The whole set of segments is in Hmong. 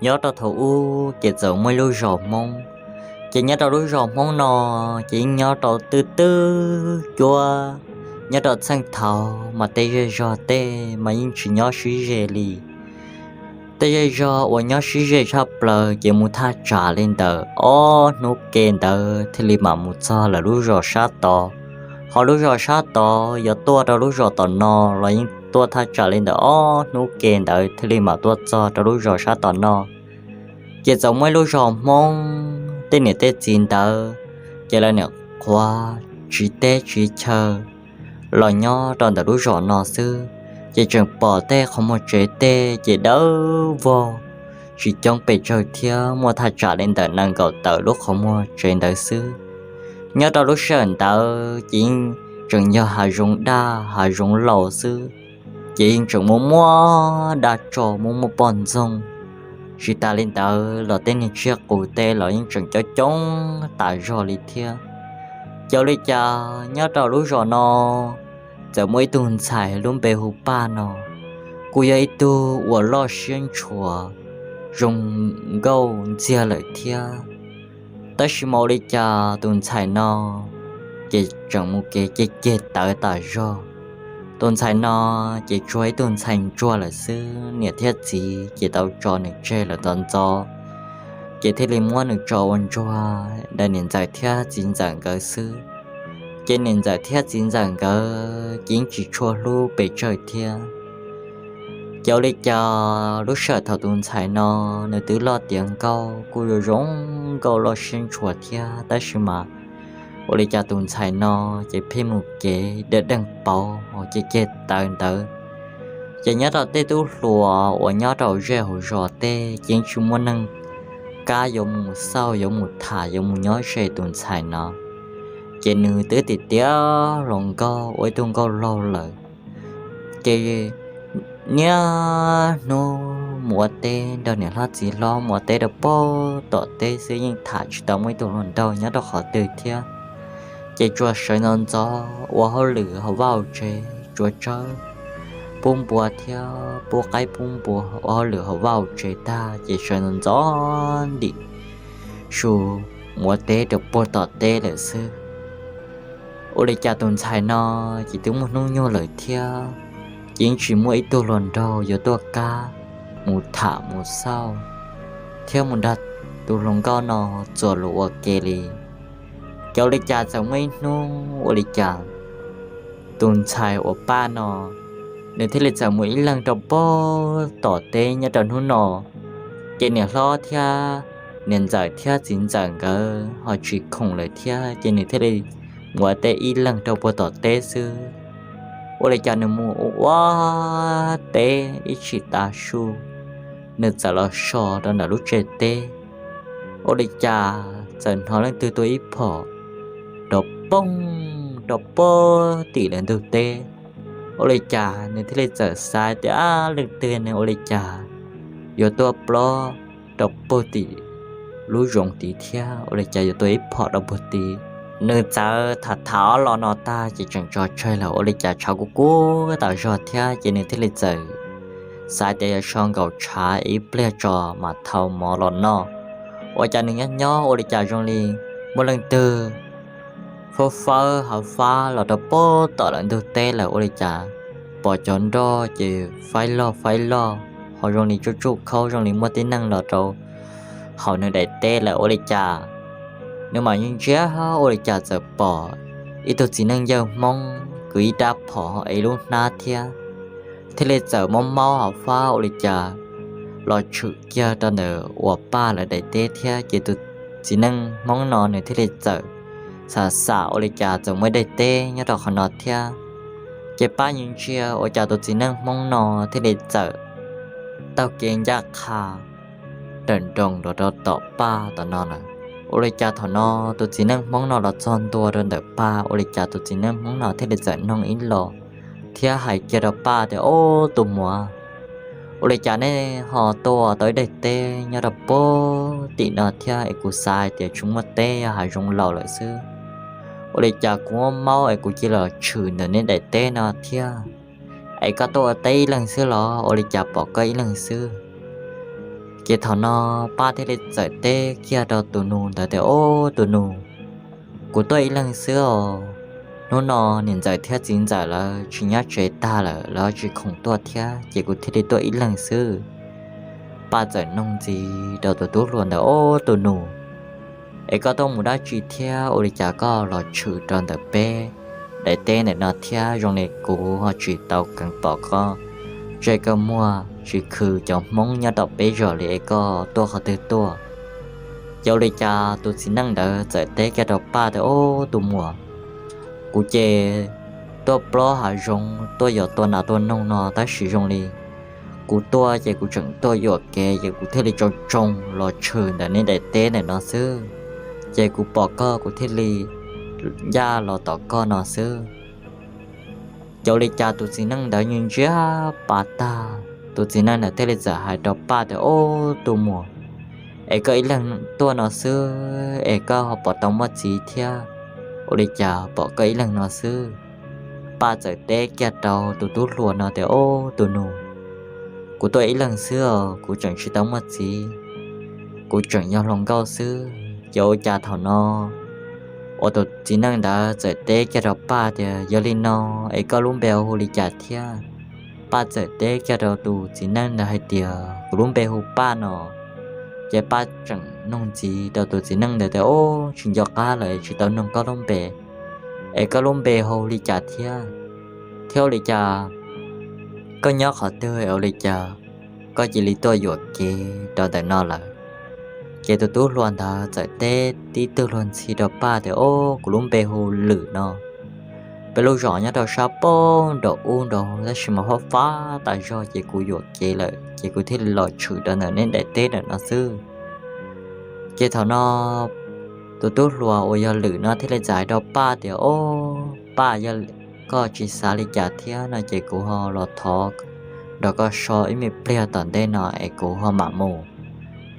Nyob rau thaum ub ces txawm muaj ib lub zos Hmoob, ces nyob rau lub zos Hmoob no ces yeej nyob rau twj twj cuab. Nyob rau txheej thaud mas tej zej zog tej mas yeej tsis nyob sib ze li. Tej zej zog uas nyob sib ze tshaj plaws ces mus thaj tsam li ntawm ob hnub ke ntawd thiaj li mam mus txog lawm lub zos sab tod. Ho lub zos sab tod yuav tuaj rau lub zos tom no los yeej tuaj thaj tsam li ntawm ob hnub ke ntawd thiaj li mam tuaj txog rau lub zos sab tom no. Ces txawm muaj ib lub zos Hmoob, tej niam tej txiv ntawd ces lawv niam qhuav tsiv teb tsiv chaw los nyob rau ntawm lub zos no xwb. Ces tseem pom tej qhov muag tsev tej ces dawb vog, tsis coob pes tsawg thiab, muaj thaj tsam li ntawm nees nkaum tawm lub qhov muag tsev ntawd xwb. Nyob rau lub sij hawm ntawd ces yeej tseem yog hav zoov daj hav zoov laus xwb, ces yeej tseem muaj muaj dab tsov muaj muaj poj ntxoog. Tsis tas li ntawd los tej niag tsiaj qus tej los yeej tseem coob coob tas zog li thiab. Ces ua li cas nyob rau lub zos no txawm muaj ib tug ntxhais lub npe hu Paj no, kuj yog ib tug uas loj siab ntshua zoo nkauj ntxiag lawm thiab. Tab sis mas ua li cas tus ntxhais no ces tseem mus kev ceg ceg tawv tas zog. Tus ntxhais no ces tsuas ib tug ntxhais ntsuag lawm xwb, niam thiab txiv ces tau tso nws tseg lawm ntxov ntxov, ces thiaj li muab nws tso ua ntsuag ntawm niam ntxawm thiab txiv ntxawm nkawd xwb. Ces niam ntxawm thiab txiv ntxawm nkawd ces yeej tsis tshua hlub pes tsawg thiab. Ces ua li cas lub sij hawm thaum tus ntxhais no nws twb loj tiav nkauj kuj zoo zoo nkauj loj siab ntshua thiab, tab sis mas ua li cas tus ntxhais no ces pheej mus kev deej deej pauv ceg ceg tawv ntawd. Ces nyob rau tej tub hluas uas nyob rau zej hauv zos tej ces yeej tsis muaj neeg kab yuav mus xauj yuav mus tham yuav mus nyob ze tus ntxhais no. Ces nws twb tiav tiav hluas nkauj ua ib tug nkauj laug lawm, ces niaj hnub mus ua teb nrog niam hlob txiv hlob mus ua teb rau pem tom teb xwb, yeej tham tsis tau muaj ib tug hluas nraug nyob rau qhov twg thiab. Ces tsuas sawv ntxov ntxov ua hauj lwm hauv vaj hauv tsev, tsuas tsawb pub npua thiab pub qaib pub npua ua hauj lwm hauv vaj hauv tsev tag ces sawv ntxov ntxov ntim su mus ua teb rau pem tom teb lawm xwb. Ua li cas tus ntxhais no ces twb muaj hnub nyoog lawm thiab, ces yeej tsis muaj ib tug hluas nraug yuav tuaj kab mus tham mus xauj thiab mus nrog tus hluas nkauj no txuas lus ua ke li. Ces ua li cas txawm muaj ib hnub ua li cas tus ntxhais uas Paj no nws thiaj li txawm mus ib leeg rau pem tom teb nyob rau hnub no. Ces niam hlob thiab niam ntxawm thiab txiv ntxawm nkawd ho tsis khoom lawm thiab, ces nws thiaj li mus ua teb ib leeg rau pem tom teb xwb. Ua li cas nws mus ua ua teb ib tsam tav su, nws txawm los so rau ntawm lub tsev teb. Ua li cas txawm hnov leej twg tua ib phom rov poog rau pem tim lawv ntug teb. Ua li cas nws thiaj li txawm xav tias, Ab, leej twg ne ua li cas yuav tuaj plob rau puag tim lub zoov tid thiab? Ua li cas yuav tua ib phom rau puag tid? Nws txawm tham tham ob lo no tag ces tseem tso tseg lawm, ua li cas tshav kub kub tas zog thiab, ces nws thiaj li txawm xav tias yuav so nkaus tshav ib pliag tso mam thau mov los noj. Ua cas nws nyob nyob ua li cas zoo li muaj leej twg fawb fawb hauv fab los rau pem tom lawv ntug teb lawm. Ua li cas pom cov nroj ces faib loj faib loj, ho zoo li tsuj tsuj khaub zoo li muaj tib neeg los rau hauv nws daim teb lawm. Ua li cas nws mam li ntsia, ua li cas txawm pom ib tug txiv neej yawg Hmoob kwv ib rab phom ho ev lub hnab thiab, thiaj li txawm maub maub hauv fab ua li cas los tshwm kiag rau ntawm uas Paj lawv daim teb thiab. Ces tus txiv neej Hmoob no nws thiaj li txawm xam xam ua li cas txawm muaj ib daim teb nyob rau qhov no thiab. Ces Paj ntsia ntsia ua cas tus txiv neej Hmoob no thiaj li txawm taug kev ncaj qha raws nroos los rau tom Paj tom no lawm. Ua li cas thaum no tus txiv neej Hmoob no los txog ntua rau ntawm Paj, ua li cas tus txiv neej Hmoob no thiaj li txawm noog ib los thiab hais kiag rau Paj tias, Ob, tus muam, ua li cas nej ho tuaj tau ib daim teb nyob rau pem tim no thiab? Es kuv xav hais tias tsis muaj teb, yog hav zoov laus lawm xwb. Ua li cas kuv maub es kuv cia li los tshwm ntawm nej daim teb no thiab? Es koj tuaj ua teb ib leeg xwb los ua li cas pom koj ib leeg xwb? Ces thaum no Paj thiaj li txawm teb kiag rau tus nus ntawd tias, Ob, tus nus, kuv tuaj ib leeg xwb os. Hnub no niam ntxawm thiab txiv ntxawm lawv tsis nyob tsev tag lawm, lawv tsis khoom tuaj thiab, ces kuv thiaj li tuaj ib leeg xwb. Paj txawm noog ntxiv rau tus tub hluas ntawd, Ob, tus nus, es koj tuaj mus dab tsi thiab ua li cas koj los tshwm rau ntawm peb daim teb ntawm no thiab? Zoo li kuv ho tsis tau keev pom koj ntsej koj muag tsis khwv cov Hmoob nyob rau peb zos li es koj tuaj qhov twg tuaj? Ces ua li cas tus txiv neej ntawd txawm teb kiag rau Paj tias, Ob, tus muam, kuv ces tuaj plob hav zoov tuaj yos tua nas tua noog no tab sis zoo li kuv tuaj ces kuv tseem tuaj yuam kev ces kuv thiaj li tsoo tsoo los tshwm ntawm nej daim teb ntawm no xwb. Ces kuv pom koj kuv thiaj li ncaj los tom koj no xwb. Ces ua li cas tus txiv neej ntawd nyias ntsiab pas tag, tus txiv neej ntawd thiaj li txawm hais rau Paj tias, Ob, tus muam, es koj ib leeg tuaj no xwb es koj ho pom tau muaj txiv thiab? Ua li cas pom koj ib leeg no xwb? Paj txawm teb kiag rau tus tub hluas no tias, Ob, tus nus, kuv tuaj ib leeg xwb os, kuv tseem tsis tau muaj txiv, kuv tseem yog hluas nkauj xwb. Ces ua cas thaum no uas tus txiv neej ntawd txawm teb kiag rau Paj tias, Yog li no es koj lub npe hu li cas thiab? Paj txawm teb kiag rau tus txiv neej ntawd hais tias, Kuv lub npe hu Paj no. Ces Paj tseem noog ntxiv rau tus txiv neej ntawd tias, Ob, tsis nco qab lawm, tsis tau noog koj lub npe, es koj lub npe hu li cas thiab? Thiab ua li cas koj nyob qhov twg, ua li cas koj cia li tuaj yuam kev rau ntawm no lawm? Ces tus tub hluas ntawd txawm teb tib tug luag ntxhi rau Paj tias, Ob, kuv lub npe hu Lwm no. Peb lub zos nyob rau sab poob nraum ub nraud tab sis mas huab fab tas zog ces kuv yuam kev lawm ces kuv thiaj li los tshwm rau ntawm nej daim teb ntawm no xwb. Ces thaum no tus tub hluas uas yog Lwm no thiaj li txawm hais rau Paj tias, Ob, Paj, yog koj tsis xav li cas thiab no ces kuv ho los thov nrog koj so ib me pliag tom ntej no es kuv ho mam mus.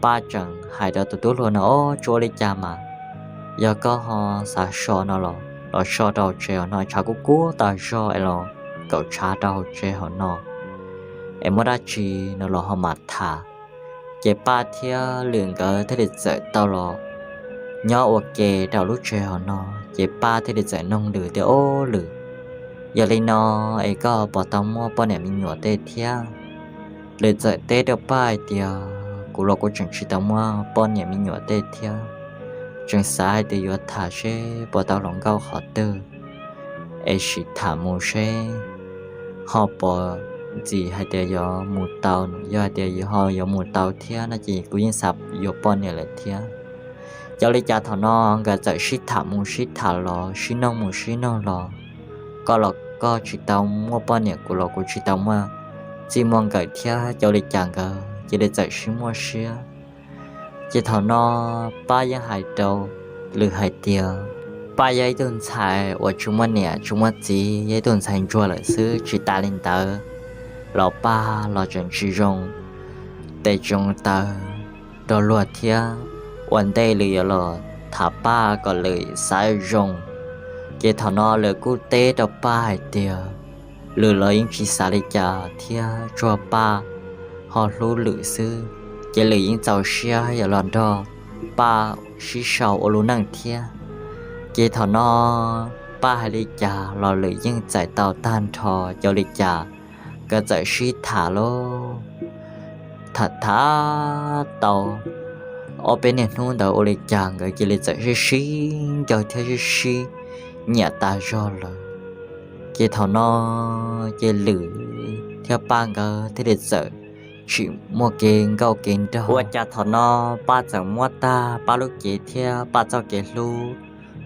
Paj tseem hais rau tus tub hluas no, Ob, tsis ua li cas mas, yog koj ho xav so no los los so rau hauv tsev hauv no, tshav kub kub tas zog es los kaum tshav rau hauv tsev hauv no es muaj dab tsi no los ho mam tham. Ces Paj thiab Lwm nkawd thiaj li txawm tau los nyob ua ke rau lub tsev hauv no. Ces Paj thiaj li txawm noog Lwm tias, Ob, Lwm, yog li no es koj puas tau muaj poj niam me nyuam tej thiab? Lwm txawm teb rau Paj hais tias, Kuv los kuv tseem tsis tau muaj poj niam me nyuam tej thiab, tseem xav hais tias yuav tham seb puas tau hluas nkauj qhov twg es sim tham mus seb ho puas ntxim hais tias yuav mus tau. Yog hais tias ho yuav mus tau thiab no ces kuv yeej xav yuav poj niam lawm thiab. Ces ua li cas thaum no nkawd txawm sib tham mus sib tham los, sib noog mus sib noog los, koj los koj tsis tau muaj poj niam, kuv los kuv tsis tau muaj txij muaj nkawm thiab, ces ua li cas nkawd cia li txawm sib muaj siab. Ces thaum no Paj yeej hais rau Lwm hais tias, Paj yog ib tug ntxhais uas tsis muaj niam tsis muaj txiv, yog ib tug ntxhais ntsuag lawm xwb. Tsis tas li ntawd los Paj los tseem tsis zoo tes tsis zoo taw rau luag thiab. Ua ntej Lwm yuav los tham Paj kom Lwm xav zoo, ces thaum no Lwm kuj teb rau Paj hais tias, Lwm los yeej tsis xav li cas thiab, tsuas Paj ho hlub Lwm xwb, ces Lwm yeej txaus siab yuav los nrog Paj sib sau ua lub neej thiab. Ces thaum no Paj hais li cas los Lwm yeej txais tau tag nrho, ces ua li cas nkawd txawm sib tham lauj. Tham tham tau ob peb niaj hnub ntawd ua li cas nkawd cia li txawm sib sib ncaws thiab sib sib nyiam tas zog lawm. Ces thaum no ces Lwm thiab Paj nkawd thiaj li txawm tsis muaj kev nkauj kev nraug. Ua cas thaum no Paj txawm muab tag Paj lub cev thiab Paj txoj kev hlub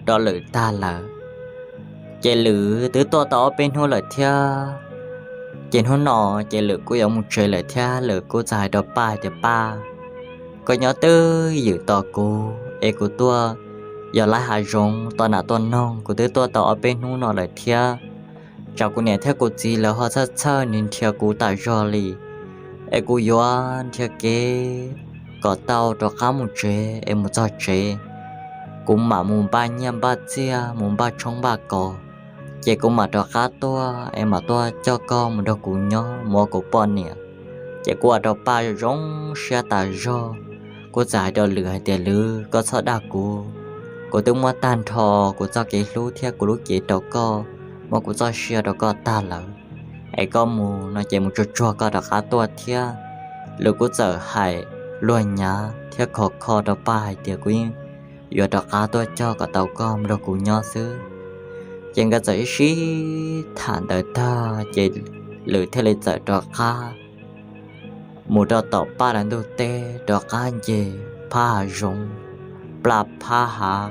rau Lwm tag lawm. Ces Lwm twb tuaj tau ob peb hnub lawm thiab. Ces hnub no ces Lwm kuj yuav mus tsev lawm thiab, Lwm kuj txawm hais rau Paj hais tias, Paj, koj nyob twj ywm tos kuv es kuv tuaj yos laib hav zoov tua nas tua noog, kuv twb tuaj tau ob peb hnub no lawm thiab. Tsam kuv niam thiab kuv txiv lawv ho txhawj txhawj nrhiav kuv tas zog li, es kuv yuav nrhiav kev kom tau rov qab mus tsev, es mus txog tsev kuv mam mus npaj nyiaj npaj txiaj, mus npaj tshoob npaj kos, ces kuv mam rov qab tuaj es mam tuaj coj koj mus nrog kuv nyob, mus ua kuv poj niam. Ces kuj ua rau Paj zoo siab tas zog, kuj txawm hais rau Lwm hais tias, Lwm, koj txhob dag kuv, kuv twb muab tag nrho kuv txoj kev hlub thiab kuv lub cev rau koj, muab kuv txoj sia rau koj tag lawm, es koj mus no ces mus tsuag tsuag koj rov qab tuaj thiab. Lwm kuj txawm hais luag nyav thiab khov kho rau Paj hais tias, Kuv yuav rov qab tuaj coj kom tau koj nrog kuv nyob xwb. Ces nkawd txawm ib sib tham ntawd tag ces Lwm thiaj li txawm rov qab mus rau tom Paj lawv ntug teb, rov qab nce phab hav zoov, pla phab hav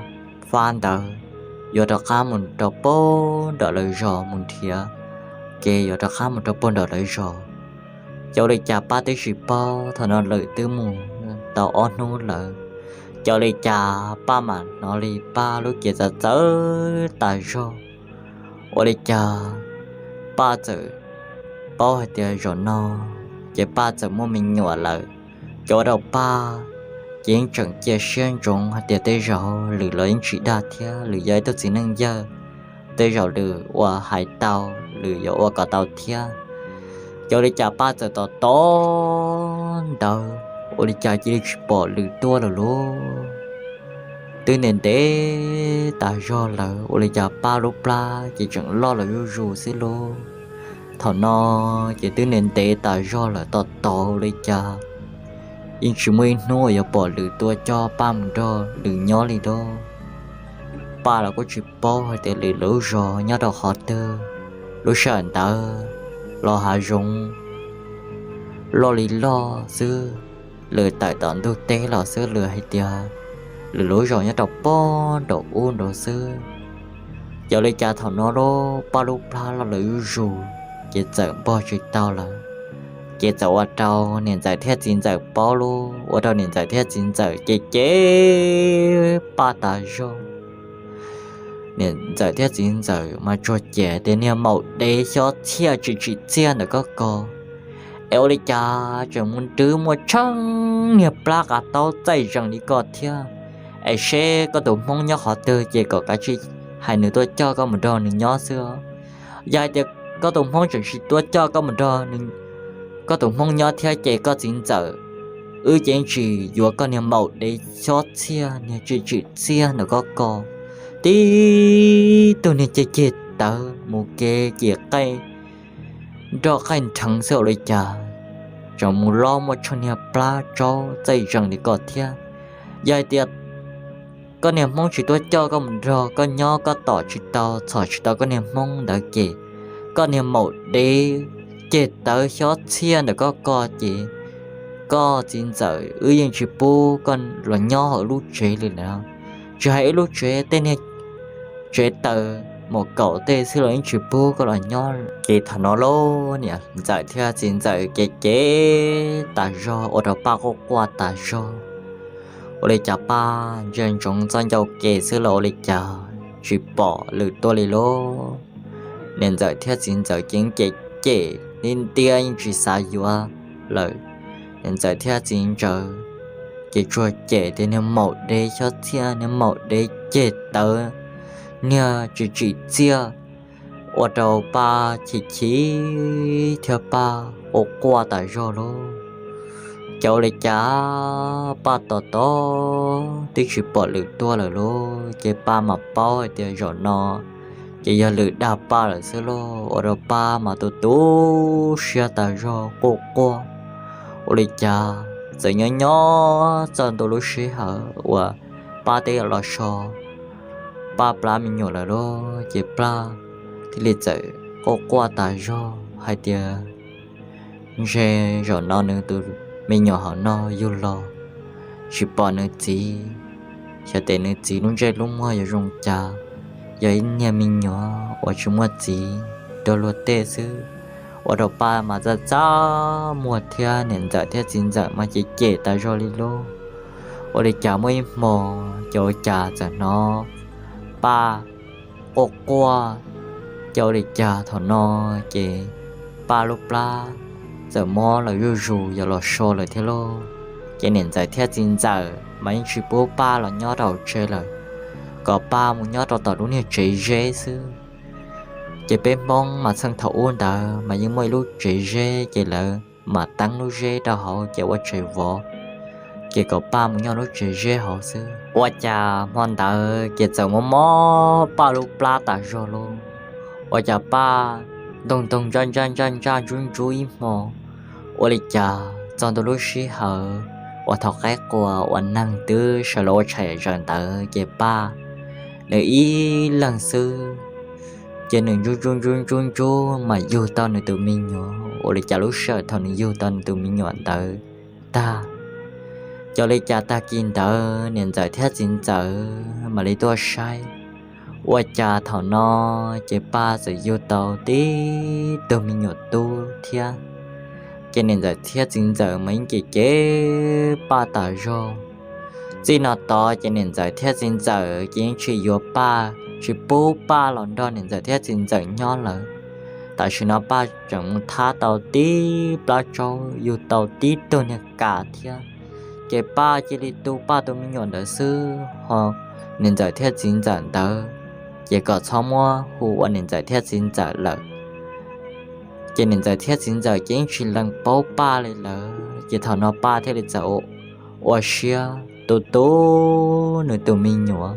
fab ntawd, yuav rov qab mus rau puag nram lawv zos mus nrhiav kev yuav rov qab mus rau puag nram lawv zos. Ces ua li cas Paj twb tsis paub, thaum no Lwm twb mus tau ob hnub lawm. Ces ua li cas Paj mam hnov li Paj lub cev txawv txawv tas zog. Ua li cas Paj txawm paub hais tias zaum no ces Paj txawm muaj me nyuam lawm. Ces ua rau Paj ces yeej tseem cia siab ntsoov hais tias tej zaum Lwm los yeej tsis dag thiab, Lwm yog ib tug txiv neej yawg, tej zaum Lwm uas hais tau, Lwm yuav ua kom tau thiab. Ces ua li cas Paj txawm tos tos ntawd ua li cas cia li tsis pom Lwm tuaj lawm lauj. Twb ntev ntev tas zog lawm ua li cas Paj lub plab ces tseem loj los zuj zus xwb lauj. Thaum no ces twb ntev ntev tas zog lawm tos tos ua li cas yeej tsis muaj ib hnub uas yuav pom Lwm tuaj coj Paj mus nrog Lwm nyob li lauj. Paj los kuj tsis paub hais tias Lwm lub zos nyob rau qhov twg, lub sij hawm ntawd los hav zoov loj li loj xwb. Lwm tawm tom ntug teb los xwb, Lwm hais tias Lwm lub zos nyob rau puag nraum ub nraud xwb. Ces ua li cas thaum no lauj, Paj lub plab loj lawm zuj zus, ces txawm npog tsis tau lawm. Ces txawm ua rau niam ntxawm thiab txiv ntxawm paub lauj, ua rau niam ntxawm thiab txiv ntxawm cem cem Paj tas zog. Niam ntxawm thiab txiv ntxawm mas tsuas cem tias, Niag maum dev xyob txhiaj tsim tsim txiaj ntawm koj ko, es ua li cas tseem mus nrhiav muaj tsheej niag plab qav taub txaij zees li koj thiab? Es seb koj tus hmoob nyob qhov twg ces kom kav tsij hais nws tuaj coj koj mus nrog nws nyob xwb. Yog hais tias koj tus hmoob tseem tsis tuaj coj koj mus nrog koj tus hmoob nyob thiab ces koj txiv ntxawm, wb ces tsis yuav koj niag maum dev xyob txhiaj niag tsim tsim txiaj ntawm koj ko. Tib tug niag ceg ceg tawv mus kev ces qaij nroj qaij nrheev xwb ua li cas, tseem mus lob muaj tsheej niag plab tsaub txaij zees li koj thiab. Yog hais tias koj niag hmoob tsis tuaj coj koj mus nrog koj nyob, koj tom tsis tau txhom tsis tau koj niag hmoob ntawd ces koj niag maum dev ceg tawv xyob txhiaj ntawm koj ko ces koj txiv ntxawm wb yeej tsis pub koj los nyob hauv lub tsev li lawm. Tsis hais ib lub tsev, tej niag tsev taws maum kaum tej xwb los yeej tsis pub koj los nyob. Ces thaum no lauj, niam ntxawm thiab txiv ntxawm cem cem tas zog ua rau Paj quaj quaj tas zog. Ua li cas Paj ntsia ntsoov txoj ncauj ke xwb los ua li cas tsis pom Lwm tuaj li lauj. Niam ntxawm thiab txiv ntxawm ces cem cem ntiab ntiab yeej tsis xav yuav lawm. Niam ntxawm thiab txiv ntxawm ces tsuas cem tias, Niag maum dev xyob txhiaj, niag maum dev ceg tawv, niag tsis tsim txiaj, ua rau Paj chim chim thiab Paj quaj quaj tas zog lauj. Ces ua li cas Paj tos tos twb tsis pom Lwm tuaj lawm lauj, ces Paj mam paub hais tias zaum no ces yog Lwm dag Paj lawm xwb lauj, ua rau Paj mas tu tu siab tas zog quaj quaj. Ua li cas txawm nyob nyob txog ntua lub sij hawm uas Paj twb los so Paj plab me nyuam lawm lauj, ces Paj thiaj li txawm quaj quaj tas zog hais tias ntshe zaum no nws tus me nyuam hauv no yug los tsis pom nws txiv, xyov tes nws txiv lub ntsej lub muag yuav zoo cas, yog ib niag me nyuam uas tsis muaj txiv rau luag tej xwb. Ua rau Paj mas txaj txaj muag thiab niam ntxawm thiab txiv ntxawm mas cem cem tas zog li lauj. Ua li cas muaj ib hmo ces ua cas txawm hnov Paj quaj quaj, ces ua li cas thaum no ces Paj lub plab txawm mob lawm zuj zus yuav los so lawm thiab lauj. Ces niam ntxawm thiab txiv ntxawm mas yeej tsis pub Paj los nyob rau hauv tsev lawm, kom Paj mus nyob rau tom lub niag tsev zeb xwb. Ces peb Hmoob mas txheej thaum ub ntawd mas yeej muaj ib lub tsev zeb, ces lawv mam teeb lub zeb rau hauv ces ua tsev vov, ces kom Paj mus nyob lub tsev zeb hauv xwb. Ua cas hmo ntawd ces txawm mob mob Paj lub plab tas zog lauj. Ua cas Paj ntoog ntoog ntsaj ntsaj ntsaj ntsaj ntsub ntsub ib hmo, ua li cas txog ntua lub sij hawm uas thaum qaib qua uas neeg twb sawv los ua tshais zaws ntawd ces Paj nws ib leeg xwb, ces nws ntsub ntsub ntsub ntsub ntsub mas yug tau nws tus me nyuam. Ua li cas lub sij hawm thaum nws yug tau nws tus me nyuam ntawd tag, ua li cas tag kis ntawd niam ntxawm thiab txiv ntxawm mam li tuaj saib. Ua cas thaum no ces Paj txawm yug tau tib tug me nyuam tub thiab. Ces niam ntxawm thiab txiv ntxawm mas yeej cem cem Paj tas zog. Txij no tod ces niam ntxawm thiab txiv ntxawm ces yeej tsis yuav Paj, tsis pub Paj los nrog niam ntxawm thiab txiv ntxawm nyob lawm. Tam sim no Paj tseem mus thab tau tib plab tsaub, yug tau tib tug niag kas thiab. Ces Paj cia li tu Paj tus me nyuam ntawd xwb ho, niam ntxawm thiab txiv ntxawm ntawd ces kom txhob muab hu ua niam ntxawm thiab txiv ntxawm lawm. Ces niam ntxawm thiab txiv ntxawm ces yeej tsis lees paub Paj li lawm. Ces thaum no Paj thiaj li txawm ua siab tu tu nws tus me nyuam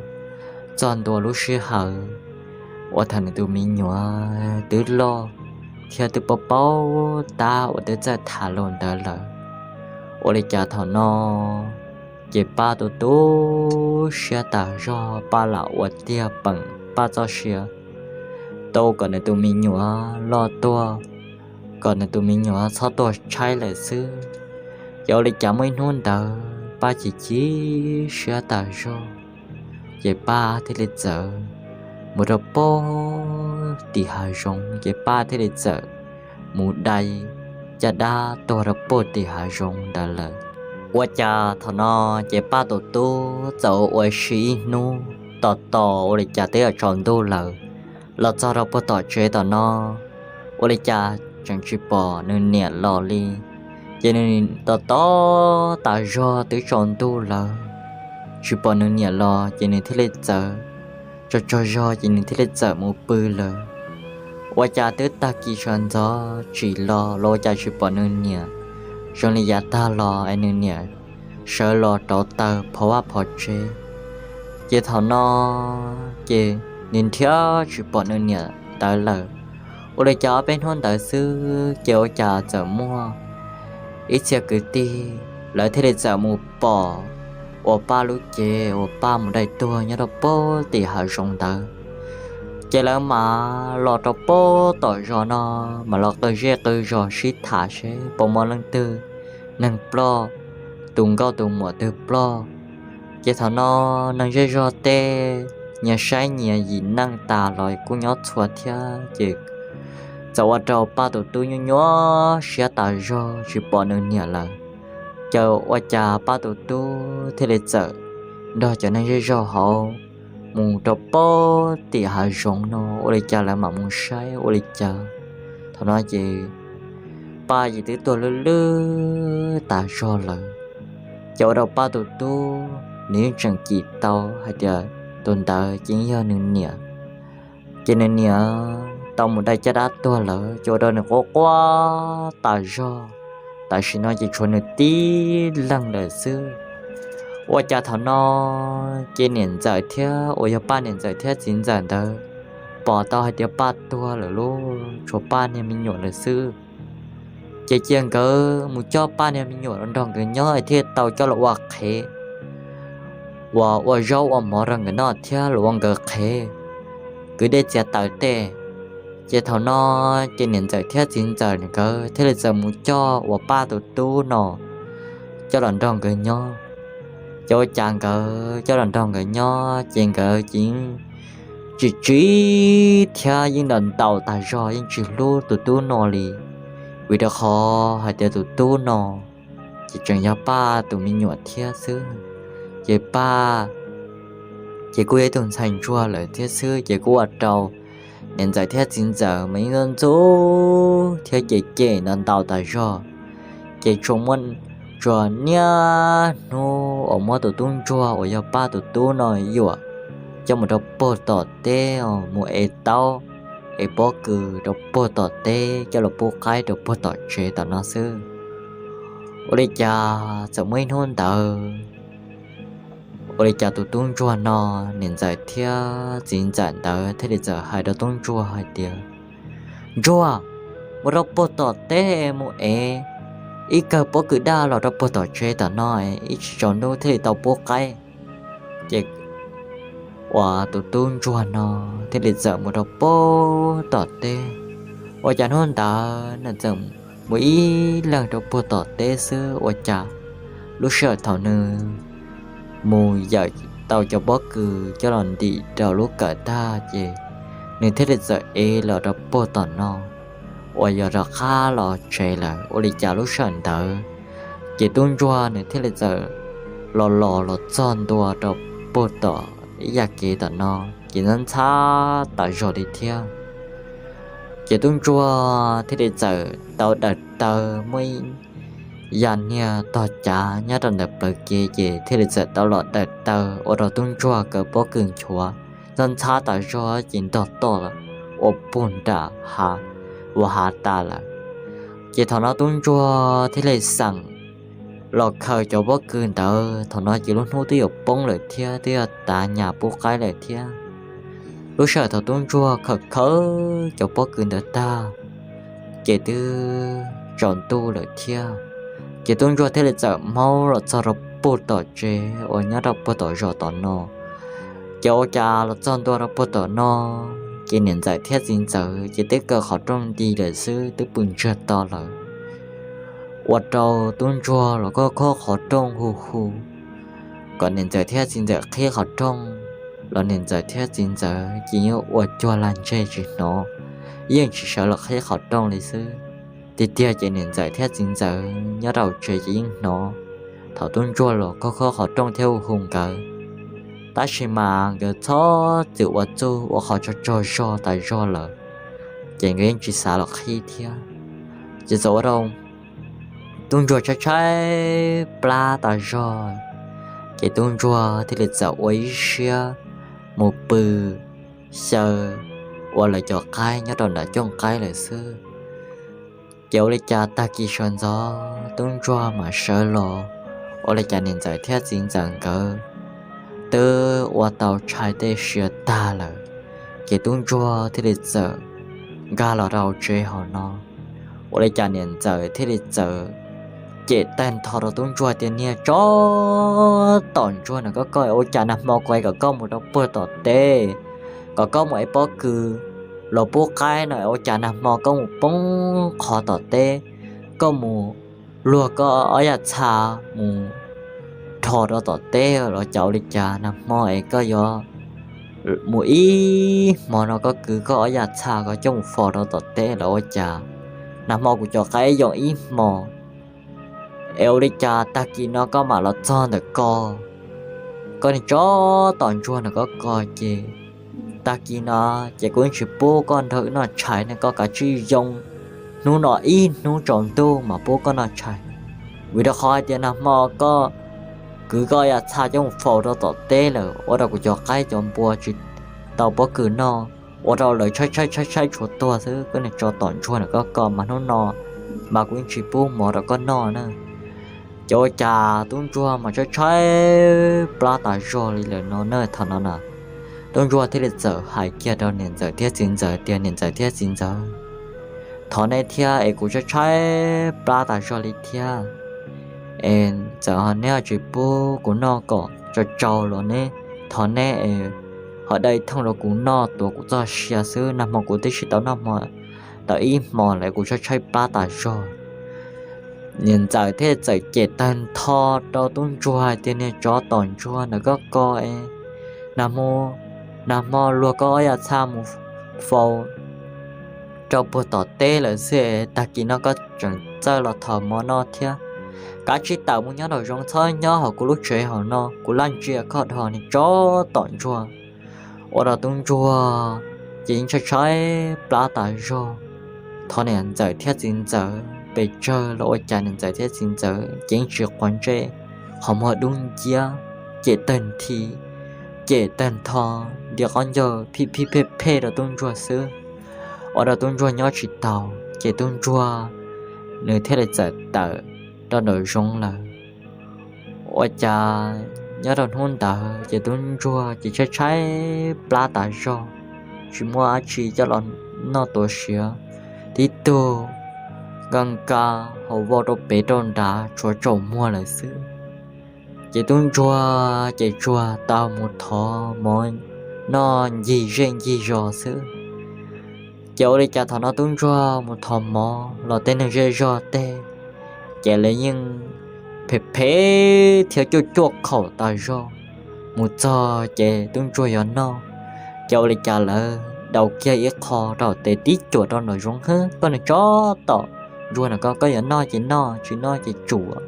txog ntua lub sij hawm uas thaum nws tus me nyuam twb loj thiab twb paub paub tab uas twb txawj tham lus ntawd lawm. Ua li cas thaum no ces Paj tu tu siab tas zog, Paj lam ua tiag peem Paj txoj sia tu kom nws tus me nyuam loj tuaj, kom nws tus me nyuam txhob tuag tshaib lawm xwb. Ces ua li cas muaj ib hnub ntawd Paj chim chim siab tas zog, ces Paj thiaj li txawm mus rau puag tim hav zoov, ces Paj thiaj li txawm mus dai caj dab tuag rau puag tim hav zoov ntawd lawm. Ua cas thaum no ces Paj tus tub txawm ua si ib hnub tos tos ua li cas twb yuav tsaus ntuj lawm, los txog rau puag tom tsev tom no ua li cas tseem tsis pom nws niam los li. Ces nws tos tos tas zog twb tsaus ntuj lawm, tsis pom nws niam los ces nws thiaj li txawm tsaug tsaug zog ces nws thiaj li txawm mus pw lawm. Ua cas twb tag kis sawv ntxov tsim los los ua cas tsis pom nws niam, zoo li yav tag los es nws niam sawv los rauv taws phov vaj phov tsev. Ces thaum no ces nws nrhiav tsis pom nws niam ntawd lawm. Ua li cas ob peb hnub ntawd xwb ces ua cas txawm muaj ib txhia kwv tij lawv thiaj li txawm mus pom uas Paj lub cev uas Paj mus dai tuag nyob rau puag tim hav zoov ntawd. Ces lawv mam los rau puag tom zos no, mam los qw zej qw zos sib tham seb puas muaj leej twg neeg ploj, tus nkauj tus muam twg ploj. Ces thaum no neeg zej zog tej nyias saib nyias yim neej tas los kuj nyob txhua thiab, ces txawm ua rau Paj tus tub nyuaj nyuaj siab tas zog tsis pom nws niam lawm. Ces ua cas Paj tus tub thiaj li txawm nrog cov neeg zej zog hauv mus rau puag tim hav zoov no, ua li cas lawv mam mus saib ua li cas thaum no ces Paj ces twb tuag lwj lwj tas zog lawm. Ces ua rau Paj tus tub nws yeej tseem cim tau hais tias tus ntawd ces yog nws niam. Ces nws niam tau mus dai caj dab tuag lawm ces ua rau nws quaj quaj tas zog. Tam sim no ces tshuav nws tib leeg lawm xwb. Ua cas thaum no ces niam ntxawm thiab uas yog Paj niam ntxawm thiab txiv ntxawm ntawd pom tau hais tias Paj tuag lawm lauj, tshuav Paj niag me nyuam lawm xwb. Ces cia nkawd mus coj Paj niag me nyuam los nrog nkawd nyob thiaj tau coj los ua qhev, uas ua zaub ua mov rau nkawd noj thiab los ua nkawd qhev kwv dej txiav taws tej. Ces thaum no ces niam ntxawm thiab txiv ntxawm nkawd thiaj li txawm mus coj uas Paj tus tub no coj los nrog nkawd nyob. Ces ua cas nkawd coj los nrog nkawd nyob ces nkawd ces yeej tsis tsim thiab yeej ntaus ntaus tas zog yeej tsis hlub tus tub no li, vim rau qhov hais tias tus tub no ces tseem yog Paj tus me nyuam thiab xwb. Ces Paj ces kuj yog ib tug ntxhais ntsuag lawm thiab xwb, ces kuj ua rau niam ntxawm thiab txiv ntxawm mas yeej ntxub thiab cem cem ntaus ntaus tas zog. Ces tsuas muaj, tsuas niaj hnub uas muab tus tub ntsuag uas yog Paj tus tub no yuam coj mus rau puag tom teb, mus ev taub ev pob kws rau puag tom teb coj los pub qaib rau puag tom tsev tom no xwb. Ua li cas txawm muaj ib hnub ntawd, ua li cas tus tub ntsuag no, niam ntxawm thiab txiv ntxawm ntawd thiaj li txawm hais rau tub ntsuag hais tias, Ntsuag, mus rau puag tom teb mus ev ib kawm pob kws daj los rau puag tom tsev tom no, ib tsam tsaus ntuj thiaj li tau pub qaib. Ces uas tus tub ntsuag no thiaj li txawm mus rau puag tom teb. Ua cas hnub ntawd nws txawm mus ib leeg rau puag tom teb xwb, ua cas lub sij hawm thaum nws mus yawm tau cov pob kws coj los ntim rau lub kawm tag ces nws thiaj li txawm ev los rau puag tom no uas yog rov qab los tsev lawm. Ua li cas lub sij hawm ntawd ces tub ntsuag nws thiaj li txawm los los los txog ntua rau puag tom ib yam kev tom no, ces ntxhab ntxhab tas zog li thiab. Ces tub ntsuag thiaj li txawm tau daws taw, muaj ib yam niag tog cav nyob rau ntawm plawv kev, ces thiaj li txawm tau los daws taw ua rau tub ntsuag kawm pob kws nchuav ntxhab ntxhab tas zog ces ntog toj ua puag nram hav, ua hav tas lawm. Ces thaum no tub ntsuag thiaj li xeem los khaws cov pob kws ntawd. Thaum no ces lub hnub twb yuav poob lawm thiab, twb yuav tav nyas pub qaib lawm thiab. Lub sij hawm thaum tub ntsuag khaws khaws cov pob kws ntawd tag, ces twb tsaus ntuj lawm thiab. Ces tub ntsuag thiaj li txawm maub los txog rau puag tom tsev uas nyob rau puag tom zos tom no. Ces ua cas los txog ntua rau puag tom no, ces niam ntxawm thiab txiv ntxawm ces twb kaw qhov rooj nti lawm xwb, twb pw ntsiag to lawm. Ua rau tub ntsuag los kuj khob qhov rooj hu hu kom niam ntxawm thiab txiv ntxawm qhib qhov rooj, los niam ntxawm thiab txiv ntxawm ces yeej ua cuag lag ntseg tsis hnov, yeej tsis sawv los qhib qhov rooj li xwb. Tiag tiag ces niam ntxawm thiab txiv ntxawm nyob rau tsev ces yeej hnov thaum tub ntsuag los khob khob qhov rooj thiab hu hu nkawd. Tab sis mas nkawd txhob txwm ua txuj ua qhov tsaug tsaug zog tas zog lawm, ces nkawd yeej tsis xav los qhib thiab. Ces txawm ua rau tub ntsuag tshaib tshaib plab tas zog, ces tub ntsuag thiaj li txawm ua ib siab mus pw xyaw ua lawv cov qaib nyob rau nram cooj qaib lawm xwb. Ces ua li cas tag kis sawv ntxov tub ntsuag mam sawv los, ua li cas niam ntxawm thiab txiv ntxawm nkawd twb ua tau tshais tej sia tag lawm. Ces tub ntsuag thiaj li txawm nkag los rau tsev hauv no. Ua li cas niam ntxawm thiaj li txawm cem tag nrho rau tub ntsuag tias, Niag tsov tom ntsuag no, koj koj ua cas nag hmo kuv kom koj mus rau puag tom teb, kom koj mus ev pob kws los pub qaib no, ua cas nag hmo koj mus poob qho tom teb, koj mus luag koj ob yaj txha mus rho rau tom teb los cas? Ua li cas nag hmo es koj yuav mus ib hmo no koj kwv koj ob yaj txha koj coj mus faus rau tom teb los ua cas nag hmo kuv cov qaib yoo ib hmo es ua li cas tag kis no koj mam los txog ntawm ko? Koj niag tsov tom ntsuag no, koj koj ces tag kis no ces kuv yeej tsis pub koj nrog wb noj tshais ne, koj kav tsij yoo hnub no ib hnub tsaus ntuj mas pub koj noj tshais. Vim rau qhov hais tias nag hmo koj kwv koj yaj txha coj mus faus rau tom teb lawm, ua rau kuv cov qaib cov npua tsis tau pob kws noj, ua rau lawv tshaib tshaib tshaib tshaib tshuav tuag xwb. Koj niag tsov tom ntsuag no, koj koj mas hnub no mas kuv yeej tsis pub mov rau koj noj na. Ces ua cas tub ntsuag mas tshaib tshaib plab tas zog li lawm no na. Thaum no na, tub ntsuag thiaj li txawm hais kiag rau niam ntxawm thiab txiv ntxawm tias, Niam ntxawm thiab txiv ntxawm, thov neb thiab es kuv tshaib tshaib plab tas zog li thiab es txawm neb ho tsis pub kuv noj kom tsau tsau los neb, thov neb es ho dab ib thooj rau kuv noj tuav kuv txoj sia xwb, nag hmo kuv twb tsis tau noj hmo tau ib hmo lawm, kuv tshaib tshaib plab tas zog. Niam ntxawm thiaj txawm cem tag nrho rau tub ntsuag hais tias, Niag tsov tom ntsuag no, koj koj es nag hmo, nag hmo luag koj ob yaj txha mus faus rau puag tom teb lawm xwb es tag kis no koj tseem txawj los thov mov noj thiab. Kav tsij tawm mus nyob nraum zoov, txhob nyob hauv kuv lub tsev hauv no, kuv laj ntsia koj dhau, niag tsov tom ntsuag. Ua rau tub ntsuag ces yeej tshaib tshaib plab tas zog. Thov niam ntxawm thiab txiv ntxawm pes tsawg los ua cas niam ntxawm thiab txiv ntxawm ces yeej tsis quav ntsej, qhov muag dub nciab, cem tawg nthi, cem tawg ntho, nti qaub ncaug phij phij phej phej rau tub ntsuag xwb. Ua rau tub ntsuag nyob tsis tau, ces tub ntsuag nws thiaj li txawm tawm rau nraum zoov lawm. Ua cas nyob rau hnub ntawd ces tub ntsuag ces tshaib tshaib plab tas zog, tsis muaj dab tsi coj los noj tuav siav, tib tug nka nka hauv vau rau pem rau nrad tshuav tsaus muag lawm xwb. Ces tub ntsuag ces tsuag tau mus thov mov noj ncig zej ncig zos xwb. Ces ua li cas thaum no tub ntsuag mus thov mov los tej neeg zej zog tej ces lawv yeej phem phem thiab cuaj cuaj khaum tas zog. Mus txog ces tub ntsuag yuav noj, ces ua li cas lawv daus kiag ib qho rau tes tib cuam rau nraum zoov hwb, koj niag tsov tom ntsuag no, koj yuav noj ces noj, tsis noj ces tsum.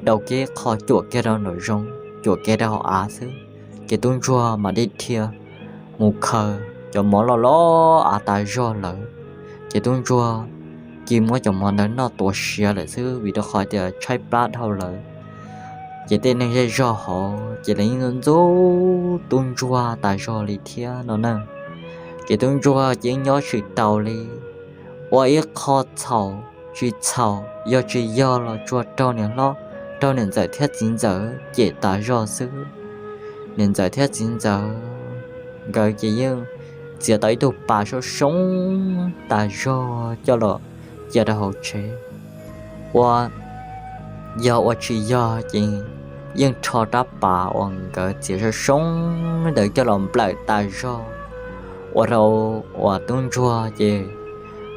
Daus kiag ib qho cuam kiag rau nraum zoov, cuam kiag rau hauv av xwb. Ces tub ntsuag mam li dhia mus khaws cov mov loj loj av tas zog lawm. Ces tub ntsuag cia muab cov mov ntawd noj tuav siav lawm xwb, vim rau qhov tias tshaib plab dhau lawm. Ces tej neeg zej zog hauv ces lawv yeej ntxub tub ntsuag tas zog li thiab no na. Ces tub ntsuag ces yeej nyob tsis tau li, ua ib qho txhaum tsis txhaum, yog tsis yog los tsuas raug niam hlob, raug niam ntxawm thiab txiv ntxawm cem tas zog xwb. Niam ntxawm thiab txiv ntxawm nkawd ces yeej txiav tau ib tug pas sab soob tas zog coj los cia rau hauv tsev. Ua yog ua tsis yog ces yeej rho rab pas uas nkawd txiav sab soob ntawd coj los nplawm tas zog, ua rau uas tub ntsuag ces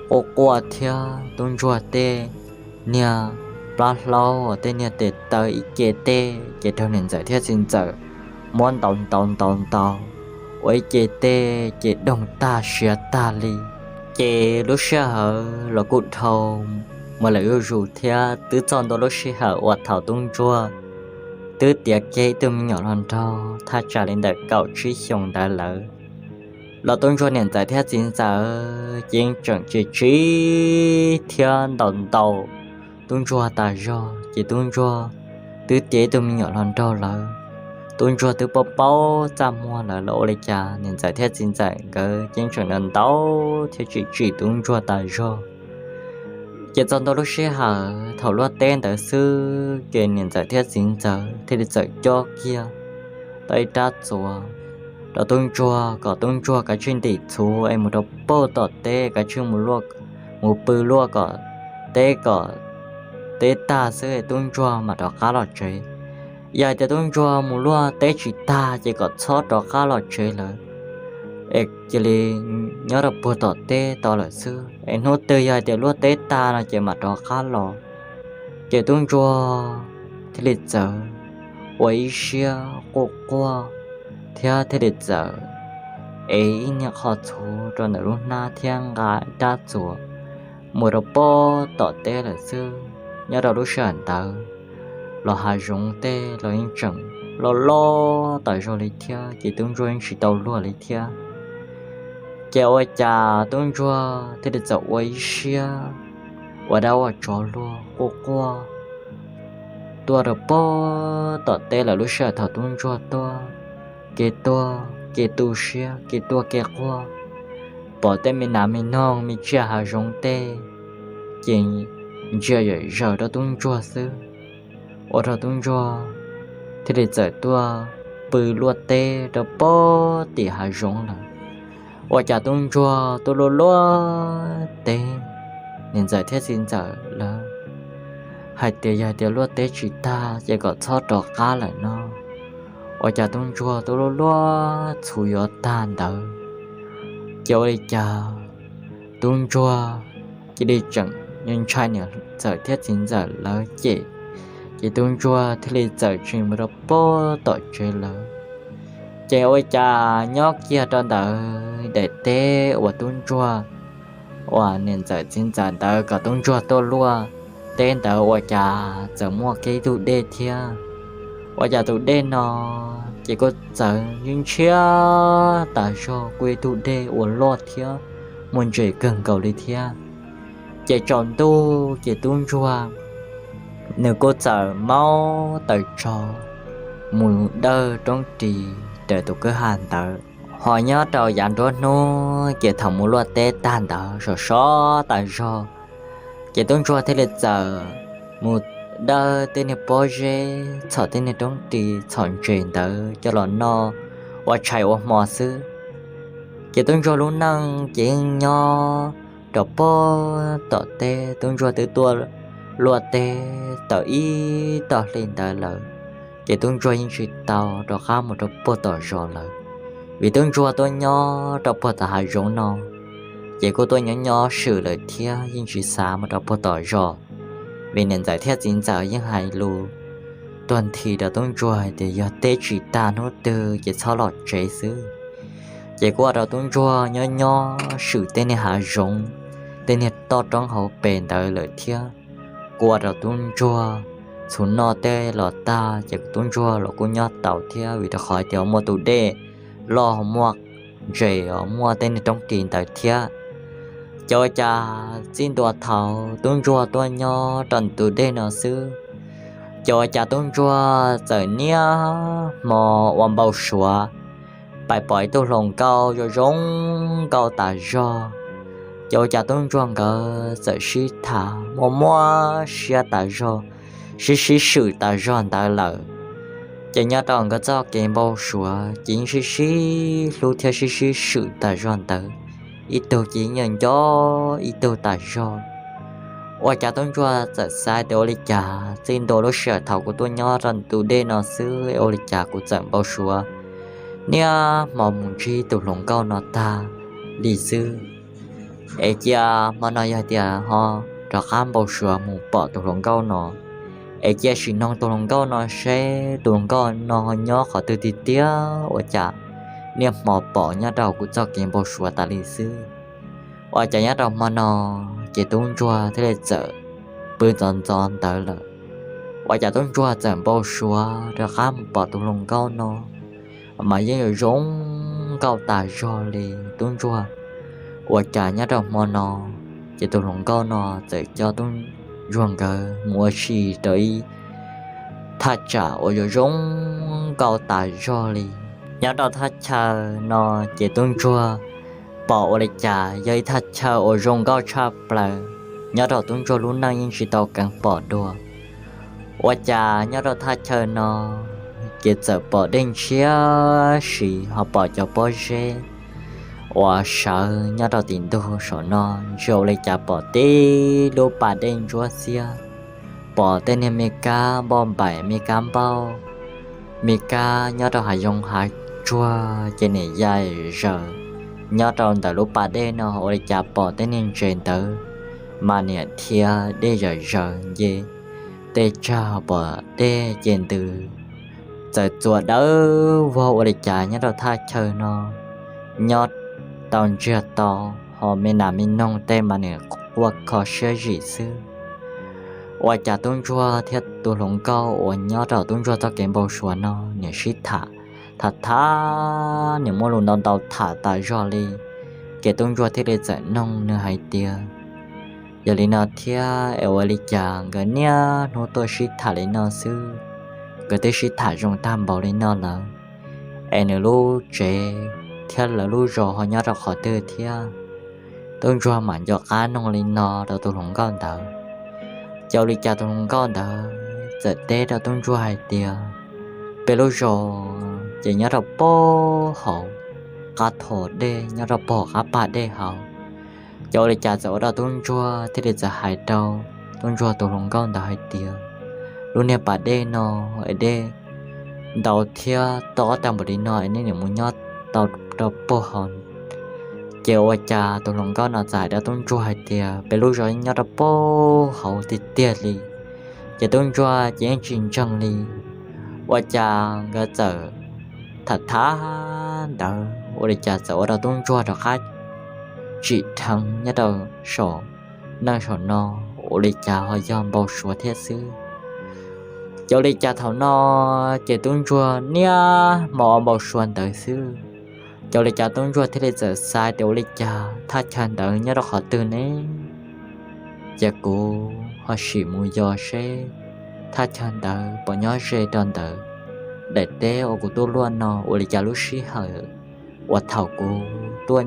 quaj quaj thiab tub ntsuag tej niag plab hlaub uas tej niag tes taw ib ce tej ces raug niam ntxawm thiab txiv ntxawm muab ntaus ntaus ntaus ntaus, ua ib ce tej ces doog tag siav tag li. Ces lub sij hawm los kuj dhau mus lawm zuj zus thiab twb txog ntua lub sij hawm uas thaum tub ntsuag twb tiav kiag ib tug me nyuam hluas nraug thaj tsam li ntawm kaum tsib xyoos ntawd lawm. Los tub ntsuag niam ntxawm thiab txiv ntxawm ces yeej tseem tsis tsim thiab ntaus ntaus tub ntsuag tas zog, ces tub ntsuag twb tiav ib tug me nyuam hluas nraug lawm. Tub ntsuag twb paub paub txaj muag lawm los ua li cas niam ntxawm thiab txiv ntxawm nkawd ces yeej tseem ntaus thiab tsim tsim tub ntsuag tas zog. Ces txog ntua lub sij hawm thaum luaj teb ntawd xwb ces niam ntxawm thiab txiv ntxawm thiaj li txawm cob kiag tau ib rab txuas rau tub ntsuag kom tub ntsuag kav tsij ntim txhuv es mus rau puag tom teb, kav tsij mus pw luaj kom teb kom teb tag xwb tub ntsuag mam rov qab los tsev. Yog hais tias tub ntsuag mus luaj teb tsis tag ces kom txhob rov qab los tsev lawm, es cia li nyob rau puag tom teb tau lawm xwb, es hnub twg yog hais tias luaj teb tag no ces mam rov qab los. Ces tub ntsuag thiaj li txawm ua ib siab quaj quaj thiab thiaj li txawm ev ib niag qho txhuv rau ntawm lub hnab thiab nqa rab txuas mus rau puag tom teb lawm xwb. Nyob rau lub sij hawm ntawd los hav zoov tej los yeej tseem loj loj tas zog li thiab ces tub ntsuag yeej tsis tau luag li thiab. Ces ua cas tub ntsuag thiaj li txawm ua ib siab ua dab ua tsov luag quaj quaj tuaj rau puag tom teb lawm. Lub sij hawm thaum tub ntsuag tuaj, kev tuaj kev tu siab, kev tuaj kev quaj, pom tej me nas me noog me tsiaj hav zoov tej ces ntsia zam zaws rau tub ntsuag xwb, ua rau tub ntsuag thiaj li txawm tuaj pw luaj teb rau puag tim hav zoov lawm. Ua cas tub ntsuag tuaj luaj luaj teb, niam ntxawm thiab txiv ntxawm lawv hais tias yog tias luaj teb tsis tag ces kom txhob rov qab lawm no. Ua cas tub ntsuag tuaj luaj luaj txhuv yuav tag ntawd, ces ua li cas tub ntsuag cia li tseem ntshai niam ntxawm thiab txiv ntxawm lawv cem, ces tub ntsuag thiaj li txawm tsis mus rau puag tom tsev lawm. Ces ua cas nyob kiag rau ntawd daim teb uas tub ntsuag uas niam ntxawm txiv ntxawm ntawd kom tub ntsuag tuaj luaj teb ntawd ua cas txawm muaj kiag ib tug dej thiab. Ua cas tus dej no ces kuj txawv ntshiab tas zog, kuj ib tug dej uas loj thiab muaj ntses kawg nkaus li thiab. Ces tsaus ntuj ces tub ntsuag nws kuj txawm maub taws tsho mus dawj roob ris raws tus kwj ha ntawd. Ho nyob rau yav nruab hnub ces thaum mus luaj teb tag ntawd sov sov tas zog, ces tub ntsuag thiaj li txawm mus dawb tej niag pob zeb, txhom tej niag roob ris txhom ntses ntawd coj los noj ua tshais ua hmo xwb. Ces tub ntsuag lub neej ces yeej nyob rau puag tom teb, tub ntsuag twb tuaj luaj teb tau ib tog hli ntawd lawm, ces tub ntsuag yeej tsis tau rov qab mus rau puag tom zos lawm, vim tub ntsuag tuaj nyob rau puag tom hav zoov no, ces kuj tuaj nyob nyob swm lawm thiab yeej tsis xav mus rau puag tom zos, vim niam ntxawm thiab txiv ntxawm yeej hais lus tuag nthi rau tub ntsuag hais tias yog teb tsis tag hnub twg ces txhob los tsev xwb. Ces kuj ua rau tub ntsuag nyob nyob swm tej niag hav zoov, tej niag toj roob hauv pes ntawd lawm thiab. Kuj ua rau tub ntsuag txhuv noj tej los tag, ces tub ntsuag los kuj nyob tau thiab, vim rau qhov tias muaj tus dej loj, muaj ntses, muaj tej niag roob ris ntawd thiab. Ces ua cas txij ntua thaum tub ntsuag tuaj nyob rau tus dej no xwb, ces ua cas tub ntsuag txawm niaj hmo ua npau suav pais pom ib tug hluas nkauj zoo zoo nkauj tas zog. Ces ua cas tub ntsuag nkawd txawm sib tham muaj muaj siab tas zog, sib sib swm tas zog ntawd lawm. Ces nyob rau nkawd txoj kev npau suav ces yeej sib sib hlub thiab sib sib swm tas zog ntawd, ib tug ces yeej nco ib tug tas zog. Ua cas tub ntsuag txawm xav tias ua li cas txij ntua lub sij hawm thaum kuv tuaj nyob rau tus dej no xwb, ua li cas kuv txawm npau suav niaj hmo mus ntsib tus hluas nkauj no tag li xwb. Es cia hmo no yog tias ho rov qab npau suav mus pom tus hluas nkauj no, es cia sim noog tus hluas nkauj no seb tus hluas nkauj no ho nyob qhov twg tiag tiag, ua cas niaj hmo pom nyob rau kuv txoj kev npau suav tas li xwb. Ua cas nyob rau hmo no ces tub ntsuag thiaj li txawm pw ntxov ntxov ntawd lawm. Ua cas tub ntsuag txawm npau suav rov qab mus pom tus hluas nkauj no, mas yeej yuav zoo nkauj tas zog li tub ntsuag. Ua cas nyob rau hmo no ces tus hluas nkauj no txawm coj tub ntsuag nkawd mus ua si rau ib thaj tsam uas yuav zoo nkauj tas zog li. Nyob rau thaj chaw no ces tub ntsuag pom ua li cas yog ib thaj chaw uas zoo nkauj tshaj plaws, nyob rau tub ntsuag lub neej yeej tsis tau keev pom dua. Ua cas nyob rau thaj chaw no ces txawm pom dej ntshiab si, ho pom cov pob zeb uas sawv nyob rau tim ntug saum no, ntsia ua li cas pom tib lub pas dej ntsuab xiab, pom tej niag me kab npauj npaim, me kab npauj, me kab nyob rau hav zoov hav tsuag ces niam ya zaws. Nyob rau ntawm lub pas dej no ua li cas pom tej niag ntses ntawd mas niam thiab dej zam zaws nce tej tsag pom dej ces ntws, txawm txuas dawb vog ua li cas nyob rau thaj chaw no nyob tau ntsiag to, ho me nas me noog tej mas niam quaj kho siab zim xwb. Ua cas tub ntsuag thiab tus hluas nkauj uas nyob rau tub ntsuag txoj kev npau suav no niam sib tham, tham tham niam muaj lus ntau ntau tham tas zog li. Ces tub ntsuag thiaj li txawm noog nws hais tias, yog li no thiab es ua li cas nkawd niaj hnub tuaj sib tham li no xwb, nkawd twb sib tham zoo tag npaum li no lawm, es nws lub tsev thiab lawv lub zos ho nyob rau qhov twg thiab? Tub ntsuag mam nco qab noog li no rau tus hluas nkauj ntawd. Ces ua li cas tus hluas nkauj ntawd txawm teb rau tub ntsuag hais tias, peb lub zos ces nyob rau puag hauv qab thos dej, nyob rau puag hauv qab pas dej hauv. Ces ua li cas txawm ua rau tub ntsuag thiaj li txawm hais rau tub ntsuag tus hluas nkauj ntawd hais tias, lub niag pas dej no es dej ntau thiab tob tag npaum li no es nej niam mus nyob tau rau puag hauv. Ces ua cas tus hluas nkauj no txawm hais rau tub ntsuag hais tias, peb lub zos nyob rau puag hauv tiag tiag li. Ces tub ntsuag ces yeej tsis ntseeg li. Ua cas nkawd txawm tham tham ntawd ua li cas txawm ua rau tub ntsuag rov qab tsim dheev nyob rau saum neej saum no, ua li cas ho yog npau suav thiab xwb. Ces ua li cas thaum no ces tub ntsuag niaj hmo ua npau suav ntawd xwb. Ces ua li cas tub ntsuag thiaj li txawm xav tias ua li cas thaj chaw ntawd nyob rau qhov twg ne? Ces kuv ho sim mus yos seb thaj chaw ntawd puas nyob ze rau ntawm daim teb uas kuv tuaj luaj no, ua li cas lub sij hawm uas thaum kuv tuaj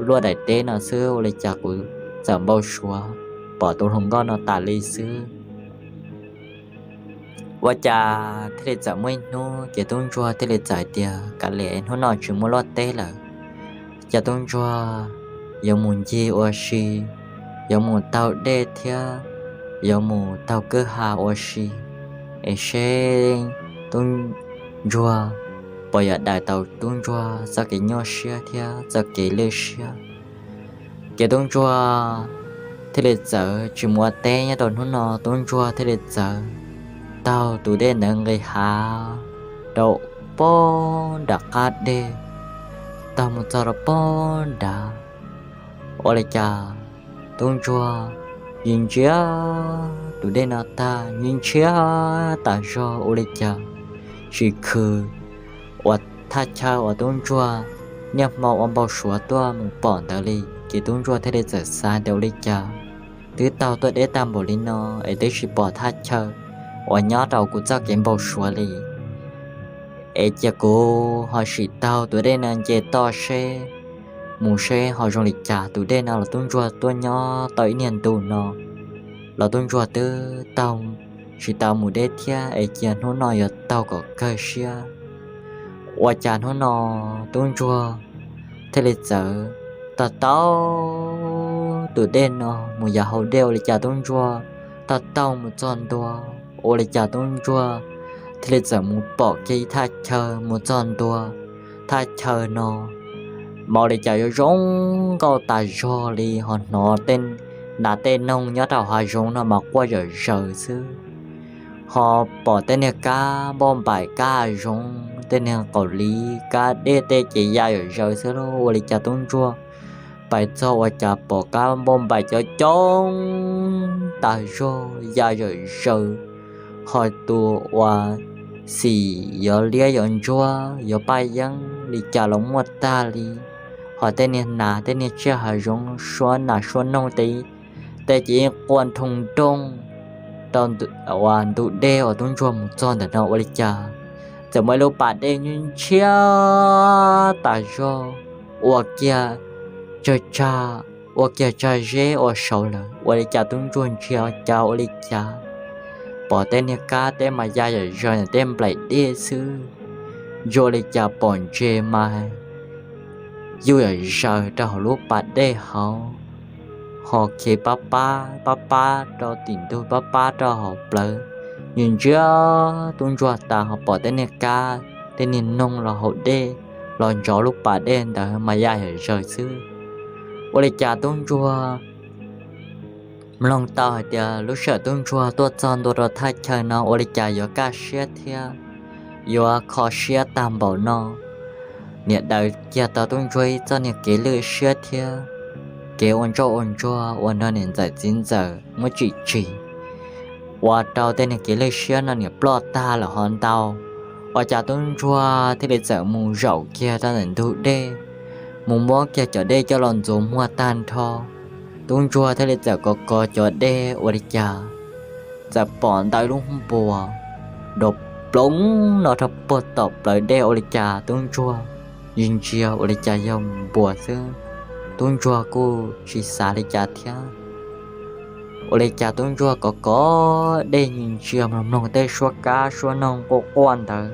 luaj daim teb no xwb ua li cas kuv txawm npau suav pom tus hluas nkauj no tas li xwb. Ua cas thiaj li txawm muaj ib hnub ces tub ntsuag thiaj li txawm hais tias kav liam, hnub no tsis muaj luaj teb lawm, cas tub ntsuag yuav mus ncig ua si, yuav mus taug dej thiab yuav mus taug kwj ha ua si, es seb tub ntsuag puas yuav daws tau tub ntsuag txoj kev nyuaj siab thiab txoj kev lwj siab. Ces tub ntsuag thiaj li txawm tsis mus ua teb nyob rau hnub no, tub ntsuag thiaj li txawm taug tus dej ntawd nqis hav rau pog nram qab dej, taug mus txog rau pog nrad. Ua li cas tub ntsuag ntsia ntsia tus dej no tag, ntsia ntsia tas zog ua li cas tsis khwv uas thaj chaw uas tub ntsuag niaj hmo ua npau suav tuaj mus pom ntawd li. Ces tub ntsuag thiaj li txawm xav tias ua li cas twb taug tuaj deb tag npaum li no es twb tsis pom thaj chaw uas nyob rau kuv txoj kev npau suav li. Es cia kuv ho sim taug tus dej no nce toj seb mus seb ho zoo li cas. Tus dej no los tub ntsuag tuaj nyob tau ib niag ntu no los tub ntsuag twb taug tsis tau mus deb thiab, es cia hnub no yuav taug kom kawg siab. Ua cas hnub no tub ntsuag thiaj li txawm taug taug tus dej no mus yav hauv dej, ua li cas tub ntsuag taug taug mus txog ntua, ua li cas tub ntsuag thiaj li txawm mus pom kiag ib thaj chaw mus txog ntua. Thaj chaw no mas ua li cas yuav zoo nkauj tas zog li, ho hnov tej nas tej noog nyob rau hav zoov no mas quaj zom zaws xwb. Ho pom tej niag kab npauj npaim, kab hav zoov, tej niag qaum liv, kab dej tej ces ya zom zaws xwb lauj. Ua li cas tub ntsuag pais txog ua cas pom kab npauj npaim cov coob tas zog ya zom zaws, ho tus uas xim yuav liab yuav ntsuab yuav paj yeeb li cas los muaj tag li. Ho tej niag nas tej niag tsiaj hav zoov, suab nas suab noog tej, tej ces yeej quaj nroo nrooj rau ntu dej uas tub ntsuag mus txog ntawm no. Ua li cas txawm muaj ib lub pas dej ntshiab ntshiab tas zog, ua kiag tsawg tsag, ua kiag tsag zeb ua saud lawm. Ua li cas tub ntsuag ntsia cas ua li cas pom tej niag kab tej mas ya zom zaws ntawm tej nplaim dej xwb, ntsia ua li cas pom ntses mas yuj zom zaws rau hauv lub pas dej hauv, ho khiav pab pab pab pab rau tim ntug, pab pab rau hauv plawv. Ntsia ntsia tub ntsuag tas ho pom tej niag kab tej niag noog los hauv dej los ntsov lub pas dej ntawd mas ya zom zaws xwb. Ua li cas tub ntsuag mloog tau hais tias lub sij hawm tub ntsuag tuaj txog ntua rau thaj chaw no ua li cas yuav kaj siab thiab yuav kho siab tag npaum no. Niam daws kiag tau tub ntsuag ib txoj niag kev lwj siab thiab kev ua ntsoj ua ntsuag uas nrog niam ntxawm txiv ntxawm muab tsim tsim, ua rau tej niag kev lwj siab no niam ploj tag lawm ho ntau. Ua cas tub ntsuag thiaj li txawm mus zaum kiag rau ntawm ntug dej, mus muab kiag cov dej coj los ntxuav muag tag nrho. Tub ntsuag thiaj li txawm kov kov cov dej ua li cas txawm pom ntawm lub npua dov ploov no rau puag tom plawv dej. Ua li cas tub ntsuag ntsia ntsia ua li cas yog npua xwb, tub ntsuag kuj tsis xav li cas thiab. Ua li cas tub ntsuag kov kov dej ntsia ntsia mloog mloog tej suab kab suab noog quaj quaj ntawd,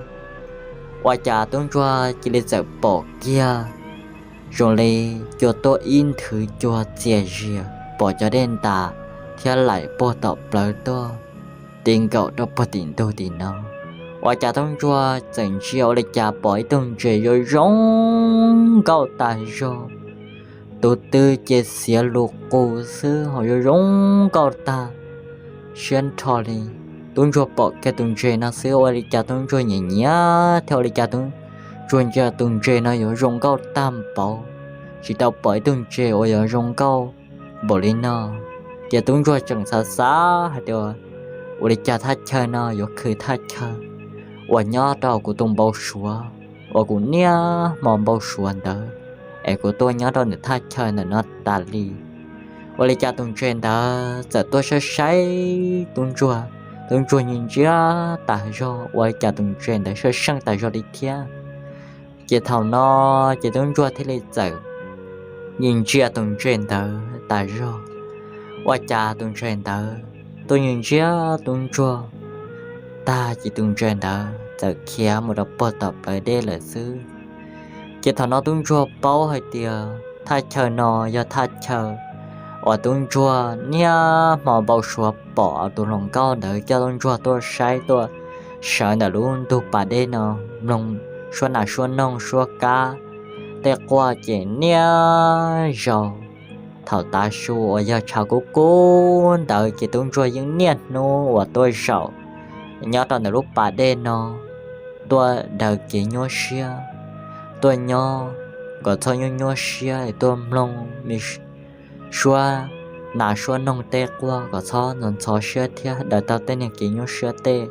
ua cas tub ntsuag cia li txawm pom kiag zoo li cua tuaj ib nthwv cua txias zias, pom cov dej ntas thiab laim puag tom plawv tuaj ti nkaum rau puag tim ntug tim no. Ua cas tub ntsuag txawm ntsia ua li cas pom ib tug ntses yuav zoo nkauj tas zog, tus twg ces xiav lus qus xwb ho yuav zoo nkauj tag siab nrho li. Tub ntsuag pom kiag tus ntses no xwb ua li cas tub ntsuag nyiam nyiam thiab ua li cas tub ntsuag ntsia tus ntses no yuav zoo nkauj tag npaum, tsis tau pom ib tug ntses uas yuav zoo nkauj npaum li no. Ces tub ntsuag tseem xav xav hais tias ua li cas thaj chaw no yuav khwv thaj chaw uas nyob rau kuv tus npau suav uas kuv niaj hmo npau suav ntawd, es kuv tuaj nyob rau ntawm thaj chaw ntawm no tas li. Ua li cas tus ntses ntawd txawm tuaj saib saib tub ntsuag, tub ntsuag ntsia ntsia tas zog ua li cas tus ntses ntawd saib seej tas zog li thiab. Ces thaum no ces tub ntsuag thiaj li txawm ntsia tus ntses ntawd tas zog, ua cas tus ntses ntawd tuaj ntsia ntsia tub ntsuag tag ces tus ntses ntawd txawm khiav mus rau puag tom plawv dej lawm xwb. Ces thaum no tub ntsuag paub hais tias thaj chaw no yog thaj chaw uas tub ntsuag niaj hmo npau suav pom tus hluas nkauj ntawd coj tub ntsuag tuaj saib tuaj sawv ntawm lub ntug pas dej no, mloog suab nas suab noog suab kab tej quaj ces niaj zaus. Thaum tav su uas yog tshav kub kub ntawd ces tub ntsuag yeej niaj hnub uas tuaj zaum nyob rau ntawm lub pas dej no, tuaj daws kev nyuaj siab, tuaj nyob kom txhob nyuaj nyuaj siab es tuaj mloog me suab nas suab noog tej quaj kom txhob ntxhov ntxhov siab thiab daws tau tej niag kev nyuaj siab tej.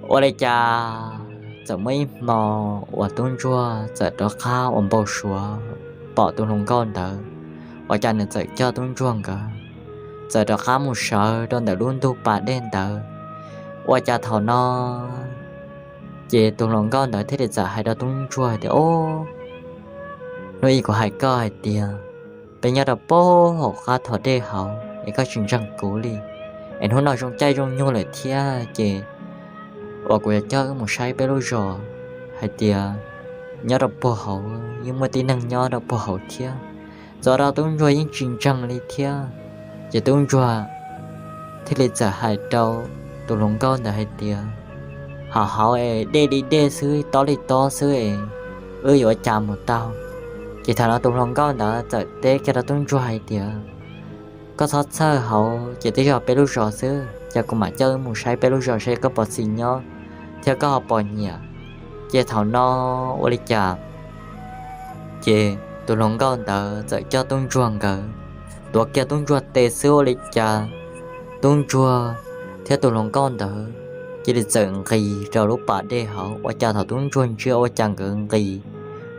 Ua li cas txawm muaj ib hmo uas tub ntsuag txawm rov qab uas npau suav pom tus hluas nkauj ntawd, ua cas nws txawm coj tub ntsuag nkawd txawm rov qab mus sawv rau ntawm lub ntug pas dej ntawd. Ua cas thaum no ces tus hluas nkauj ntawd thiaj li txawm hais rau tub ntsuag tias, Ob, hnub ib kuv hais koj hais tias peb nyob rau puag hauv qab thov dej hauv es koj tsis ntseeg kuv li, es hnub no zoo caij zoo nyoog lawm thiab ces uas kuv yuav coj wb mus saib peb lub zos hais tias nyob rau puag hauv yeej muaj tib neeg nyob rau puag hauv thiab. Txawm rau tub ntsuag yeej tsis ntseeg li thiab, ces tub ntsuag thiaj li txawm hais rau tus hluas nkauj ntawd hais tias, Hauv hauv es dej li dej xwb, tob li tob xwb es wb yuav ua cas mus tau? Ces thaum no tus hluas nkauj ntawd txawm teb kiag rau tub ntsuag hais tias, Koj txhob txhawj hauv, ces twb yog peb lub zos xwb, ces kuv mam coj wb mus saib peb lub zos saib koj puas xis nyob thiab koj ho puas nyiam. Ces thaum no ua li cas ces tus hluas nkauj ntawd txawm coj tub ntsuag nkawd tuav kiag tub ntsuag tes xwb, ua li cas tub ntsuag thiab tus hluas nkauj ntawd cia li txawm nqis rau lub pas dej hauv. Ua cas thaum tub ntsuag ntsia ua cas nkawd nqis,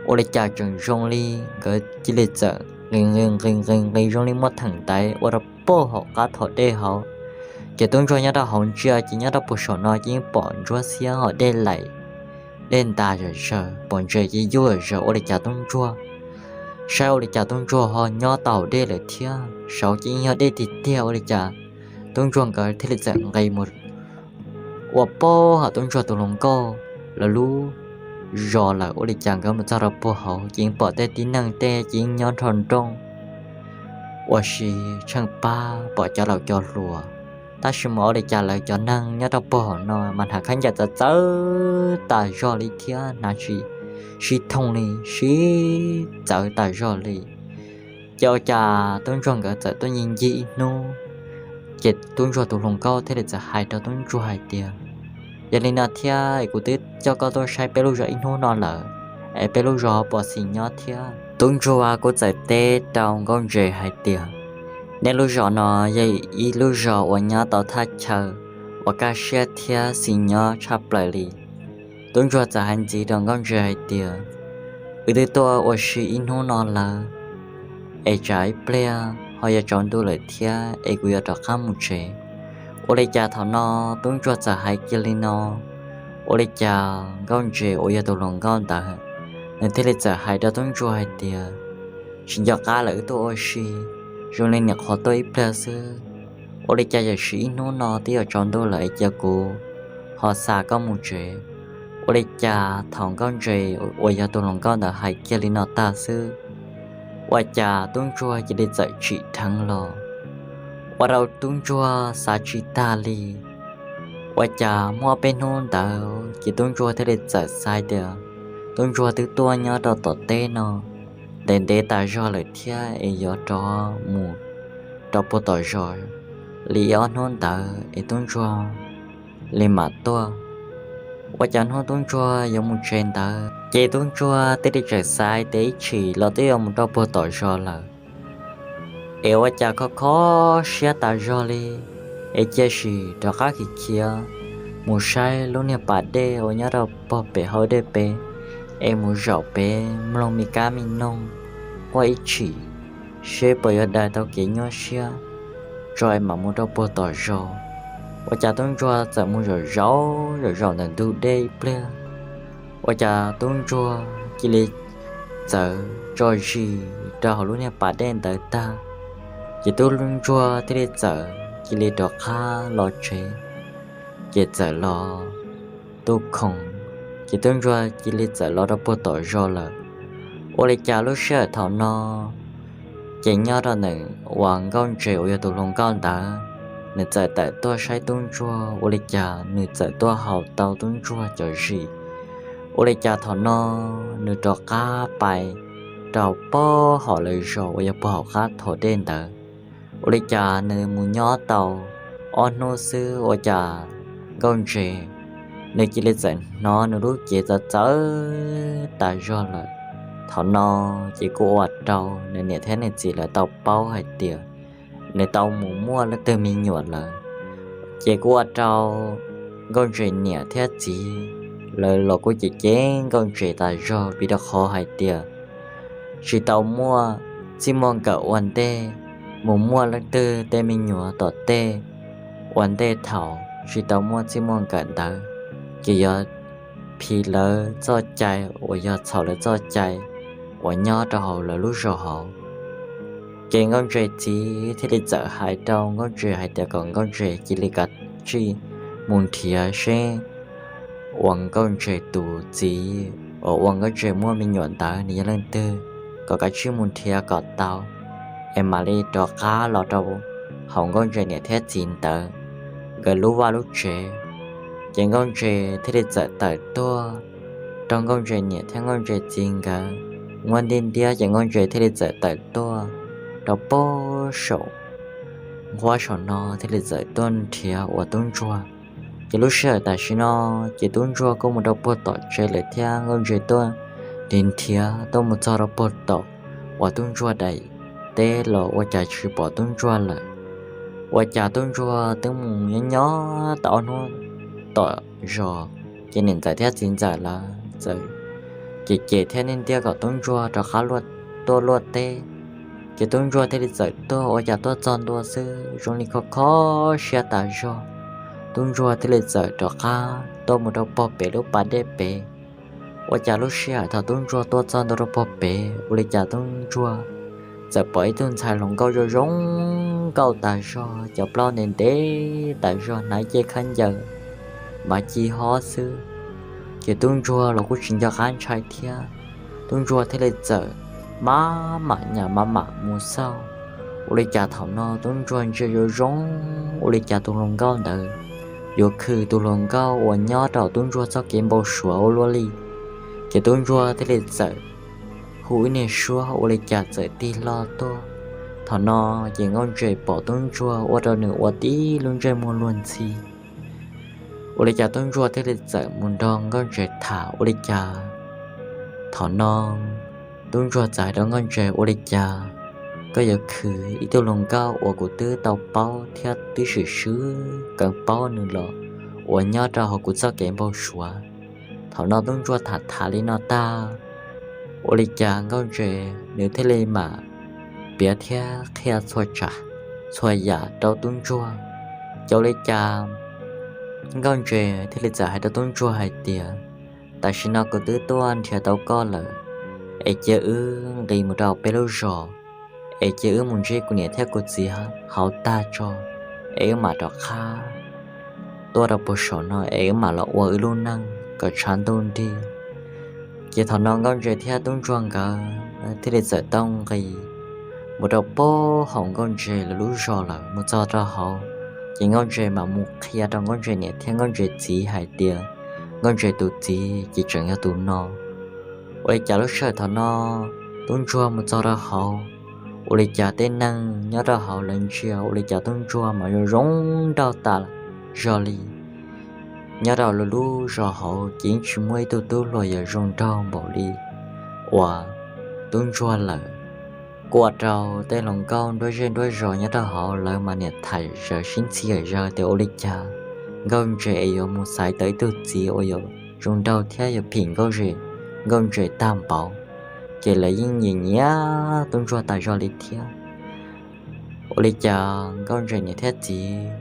ua li cas tseem zoo li nkawd cia li txawm nqis nqis nqis nqis nqis zoo li muaj theem ntaiv ua rau puag hauv qab thov dej hauv. Ces tub ntsuag nyob rau hauv ntsia ces nyob rau puag saum no ces yeej pom ntsuab xiab hos dej laim dej ntas zom zaws, pom ntses ces yuj zom zaws, ua li cas tub ntsuag saib ua li cas tub ntsuag ho nyob tau hauv dej lawm thiab, saud ces yeej yog dej tiag tiag, ua li cas tub ntsuag nkawd thiaj li txawm nqis mus ua puag hauv tub ntsuag tus hluas nkauj lawv lub zos lawm. Ua li cas nkawd mus txog rau puag hauv ces yeej pom tej tib neeg tej ces yeej nyob nrho nrooj ua si tsheej pab, pom cov laus cov hluas, tab sis mas ua li cas lawv cov neeg nyob rau puag hauv no mas hnav khaub ncaws txawv txawv tas zog li thiab hnav tsis sib thooj li, sib txawv tas zog li. Ces ua cas tub ntsuag nkawd txawm tuaj ncig ncig ib hnub, ces tub ntsuag tus hluas nkauj thiaj li txawm hais rau tub ntsuag hais tias, Yog li no thiab es kuv twb coj koj tuaj saib peb lub zos ib hnub no lawm, es peb lub zos puas xis nyob thiab? Tub ntsuag kuj txawm teb rau nkauj ntses hais tias, Nej lub zos no yog ib lub zos uas nyob tau thaj chaw uas kaj siab thiab xis nyob tshaj plaws li. Tub ntsuag txawm hais ntxiv rau nkauj ntses hais tias, Wb twb tuaj ua si ib hnub no lawm, es tsam ib pliag ho yuav tsaus ntuj lawm thiab es kuv yuav rov qab mus tsev. Ua li cas thaum no tub ntsuag txawm hais kiag li no, ua li cas nkauj ntses uas yog tus hluas nkauj ntawd, nws thiaj li txawm hais rau tub ntsuag hais tias, Tsis nco qab lawm, wb tuaj ua si zoo li nyuam qhuav tuaj ib pliag xwb. Ua li cas yam sim ib hnub no twb yuav tsaus ntuj lawm es cia kuv ho xa koj mus tsev. Ua li cas thaum nkauj ntses uas yog tus hluas nkauj ntawd hais kiag li no tag xwb, ua cas tub ntsuag cia li txawm tsim dheev los, ua rau tub ntsuag xav tsis tag li. Ua cas muaj peb hnub ntawd ces tub ntsuag thiaj li txawm xav tias tub ntsuag twb tuaj nyob rau tom teb no ntev ntev tas zog lawm thiab es yuav rov mus rau puag tom zos li ob hnub ntawd es tub ntsuag li mam tuaj. Ua cas hnub tub ntsuag yuav mus tsev ntawd ces tub ntsuag thiaj li txawm xav tias ib chim los twb yuav mus rau puag tom zos lawm, es ua cas kho kho siab tas zog li, es cia sim rov qab khiav khiav mus saib lub niag pas dej uas nyob rau puag pem hauv dej pem, es mus zaum pem mloog me kab me noog quaj ib chim, seb puas yuav daws tau kev nyuaj siab tso es mam mus rau puag tom zos. Ua cas tub ntsuag txawm mus zaum zaum zaum zaum ntawm ntug dej ib pliag, ua cas tub ntsuag cia li txawm tso zis rau hauv lub niag pas dej ntawd tag, ces tub ntsuag thiaj li txawm cia li rov qab los tsev. ces txawm los tu khoom, ces tub ntsuag cia li txawm los rau puag tom zos lawm. Ua li cas lub sij hawm thaum no ces nyob rau ntawm uas Nkauj Ntses uas yog tus hluas nkauj ntawd, nws txawm tawm tuaj saib tub ntsuag, ua li cas nws txawm tuaj haus tau tub ntsuag cov zis. Ua li cas thaum no nws rov qab pais rau puag hauv lawv zos uas yog puag hauv qab thom dej ntawd. Ua li cas nws mus nyob tau ob hnub xwb ua cas Nkauj Ntses nws cia li txawm hnov nws lub cev txawv txawv tas zog lawm. Thaum no ces kuj ua rau nws niam thiab nws txiv lawv tau paub hais tias nws tau mus muaj leej twg me nyuam lawm. Ces kuj ua rau Nkauj Ntses niam thiab txiv lawv los kuj cem cem Nkauj Ntses tas zog vim rau qhov hais tias tsis tau muaj txij muaj nkawm ua ntej, mus muaj leej twg tej me nyuam tom tej ua ntej thaum tsis tau muaj txij muaj nkawm ntawd, ces yog phiv lawv txoj cai uas yog txhaum lawv txoj cai uas nyob rau hauv lawv lub zos hauv. Ces Nkauj Ntses txiv thiaj li txawm hais rau Nkauj Ntses hais tias kom Nkauj Ntses cia li kav tsij mus nrhiav seb uas Nkauj Ntses tus txiv uas ua Nkauj Ntses muaj me nyuam ntawd nws yog leej twg, kom kav tsij mus nrhiav kom tau, es mam li rov qab los rau hauv Nkauj Ntses niam thiab txiv ntawd nkawd lub vaj lub tsev. Ces Nkauj Ntses thiaj li txawm tawm tuaj rau Nkauj Ntses niam thiab Nkauj Ntses txiv nkawd nkuaj ntiab ntiab, ces Nkauj Ntses thiaj li txawm tawm tuaj rau puag saum nqhuab saum no thiaj li txawm tuaj nrhiav uas tub ntsuag. Ces lub sij hawm tam sim no ces tub ntsuag kuj mus rau puag tom tsev lawm thiab Nkauj Ntses tuaj nrhiav nrhiav tuaj mus txog rau puag tom uas tub ntsuag daim teb los ua cas tsis pom tub ntsuag lawm. Ua cas tub ntsuag twb mus nyob nyob tau ob hnub tom zos, ces niam ntxawm thiab txiv ntxawm lawv txawm cem cem thiab ntiab ntiab kom tub ntsuag rov qab tuaj luaj teb. Ces tub ntsuag thiaj li txawm tuaj, ua cas tuaj txog ntua xwb zoo li kho kho siab tas zog. Tub ntsuag thiaj li txawm rov qab tuaj mus rau puag pem lub pas dej pem. Ua cas lub sij hawm thaum tub ntsuag tuaj txog ntua rau puag pem, ua li cas tub ntsuag txawm pom ib tug ntxhais hluas nkauj zoo zoo nkauj tas zog, cov plaub ntev ntev tas zog, hnav ib ce khaub ncaws mas ci hob xwb. Ces tub ntsuag los kuj tsis nco qab ntshai thiab, tub ntsuag thiaj li txawm maj mam nyas maj mam mus xauj. Ua li cas thaum no tub ntsuag ntsia zoo zoo, ua li cas tus hluas nkauj ntawd yuav khwm tus hluas nkauj uas nyob rau tub ntsuag txoj kev npau suav ua luaj li. Ces tub ntsuag thiaj li txawm hu ib niag suab, ua li cas txawm tig hlo tuaj. Thaum no ces Nkauj Ntses pom tub ntsuag ua rau nws ua tib lub ntsej muag luag ntxhi. Ua li cas tub ntsuag thiaj li txawm mus nrog Nkauj Ntses tham, ua li cas thaum no tub ntsuag txawm hais rau Nkauj Ntses, ua li cas koj yuav khwv ib tug hluas nkauj uas kuv twb tau paub thiab twb swm swb kawg paub nws los uas nyob rau hauv kuv txoj kev npau suav? Thaum no tub ntsuag tham tham li no tag, ua li cas Nkauj Ntses nws thiaj li mam piav thiab qhia txhua tsav txhua yam rau tub ntsuag. Ces ua li cas Nkauj Ntses thiaj li txawm hais rau tub ntsuag hais tias, tam sim no kuv twb tuaj nrhiav tau koj lawm, es cia wb nqis mus rau peb lub zos, es cia wb mus ntsib kuv niam thiab kuv txiv hauv tag tso, es wb mam rov qab tuaj rau puag saum no es wb mam los ua wb lub neej kom tshav ntuj nrig. Ces thaum no Nkauj Ntses thiab tub ntsuag nkawd thiaj li txawm tau nqis mus rau puag hauv Nkauj Ntses lawv lub zos lawm. Mus txog rau hauv, ces Nkauj Ntses mam mus qhia rau Nkauj Ntses niam thiab Nkauj Ntses txiv hais tias Nkauj Ntses tus txiv ces tseem yog tus no. Ua li cas lub sij hawm thaum no tub ntsuag mus txog rau hauv, ua li cas tej neeg nyob rau hauv lawv ntsia ua li cas tub ntsuag mas zoo zoo nraug tas zog li. Nyob rau lawv lub zos hauv ces yeej tsis muaj ib tug tub hluas yuav zoo nraug npaum li uas tub ntsuag lawm. Kuj ua rau tej hluas nkauj nruab zej nruab zos nyob rau hauv lawv mas niam tham zawv sib ntxhi zawv tias ua li cas Nkauj Ntses es yuav mus xaiv tau ib tug txiv uas yuav zoo nraug thiab yuav phim Nkauj Ntses, Nkauj Ntses tag npaum. Ces lawv yeej nyiam nyiam tub ntsuag tas zog li thiab. Ua li cas Nkauj Ntses niam thiab txiv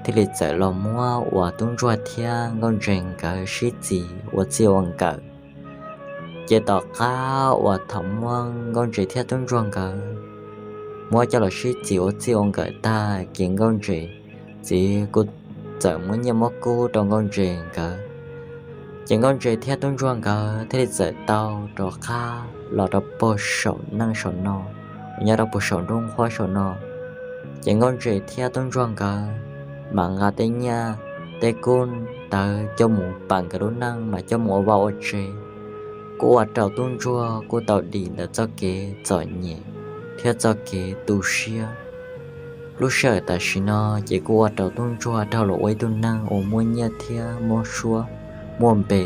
thiaj li txawm los muab uas tub ntsuag thiab Nkauj Ntses nkawd sib txis ua txij ua nkawm. Ces tom qab uas thaum muab Nkauj Ntses thiab tub ntsuag nkawd muab coj los sib txis ua txij ua nkawm tag, ces Nkauj Ntses txiv kuj txawm muab nyiaj muab kub rau Nkauj Ntses nkawd. Ces Nkauj Ntses thiab tub ntsuag nkawd thiaj li txawm tau rov qab los rau puag saum neej saum no, uas nyob rau puag saum nruab nqhuab saum no. Ces Nkauj Ntses thiab tub ntsuag nkawd mam nqa tej nyiaj tej kub ntawd coj mus pam nkawd lub neej mas coj mus ua vaj ua tsev, kuj ua rau tub ntsuag kuj tau dim ntawm txoj kev txom nyem thiab txoj kev tu siab. Lub sij hawm tam sim no ces kuj ua rau tub ntsuag raug los ua ib tug neeg uas muaj nyiaj thiab muaj suab muaj npe.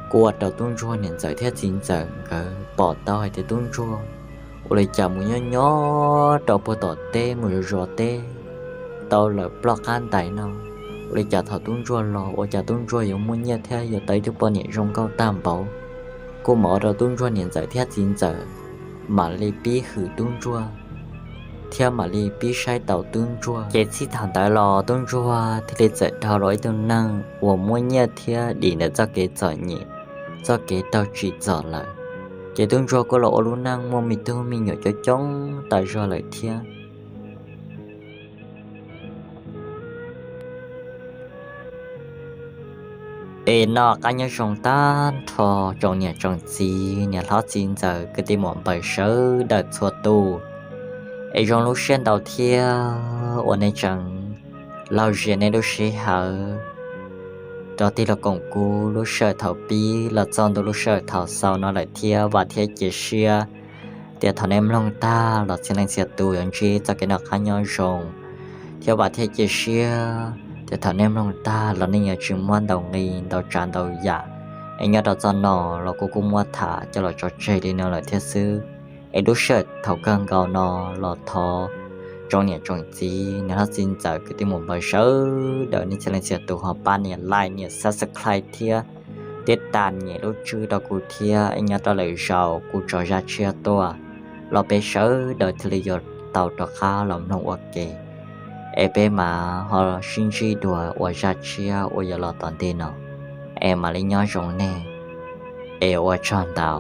Kuj ua rau tub ntsuag niam ntxawm thiab txiv ntxawm nkawd pom tau hais tias tub ntsuag ua li cas mus nyob nyob rau puag tom teb mus zov zov teb tau lawm ploj qab ntais no, ua li cas thaum tub ntsuag los ua cas tub ntsuag yuav muaj nyiaj thiab yuav tau ib tug poj niam zoo nkauj tag npaum. Kuj mam ua rau tub ntsuag niam ntxawm thiab txiv ntxawm mam li pib hwm tub ntsuag thiab mam li pib saib taus tub ntsuag. Ces txij thaum ntawd los tub ntsuag thiaj li txawm dhau los ib tug neeg uas muaj nyiaj thiab dim ntawm txoj kev txom nyem, txoj kev taug tsim txom lawm. Ces tub ntsuag kuj los ua lub neej muaj me tub me nyuam coob coob tas zog lawm thiab. Es noj qab nyob zoo tag nrho tsoom niam tsoom txiv, niam hlob txiv ntxawm kwv tij muam npawg sawv daws txhua tus. Es zoo lub siab ntau thiab uas nej tseem laug zias nej lub sij hawm rov tig los koom kuv lub sij hawm thaum pib los txog ntua lub sij hawm thaum xaus no lawm thiab. Vam thiab cia siab tias thaum nej mloog tag los txhia leej txhia tus yuav ntsib txoj kev noj qab nyob zoo, thiab vam thiab cia siab tias thaum nej mloog tag los nej yuav tsis muab ntau nqi ntau tsav ntau yam es nyob rau txoj no los kuv kuj muab tham coj los tso tseg li no lawm thiab xwb. Es lub sij hawm thaum kawg nkaus no los thov tsoom niam tsoom txiv, niam hlob txiv ntxawm kwv tij muam npawg sawv daws nej txhia leej txhia tus ho pab nias like nias subscribe thiab tib tas nias lub tswb rau kuv thiab es nyob rau lwm zaus kuv tso zaj tshiab tuaj los peb sawv daws thiaj li yuav tau rov qab los mloog ua ke. Es peb mam ho sib ntsib dua ua zaj tshiab uas yuav los tom ntej no. Es mam li nyob zoo nej, es ua tsaug ntau.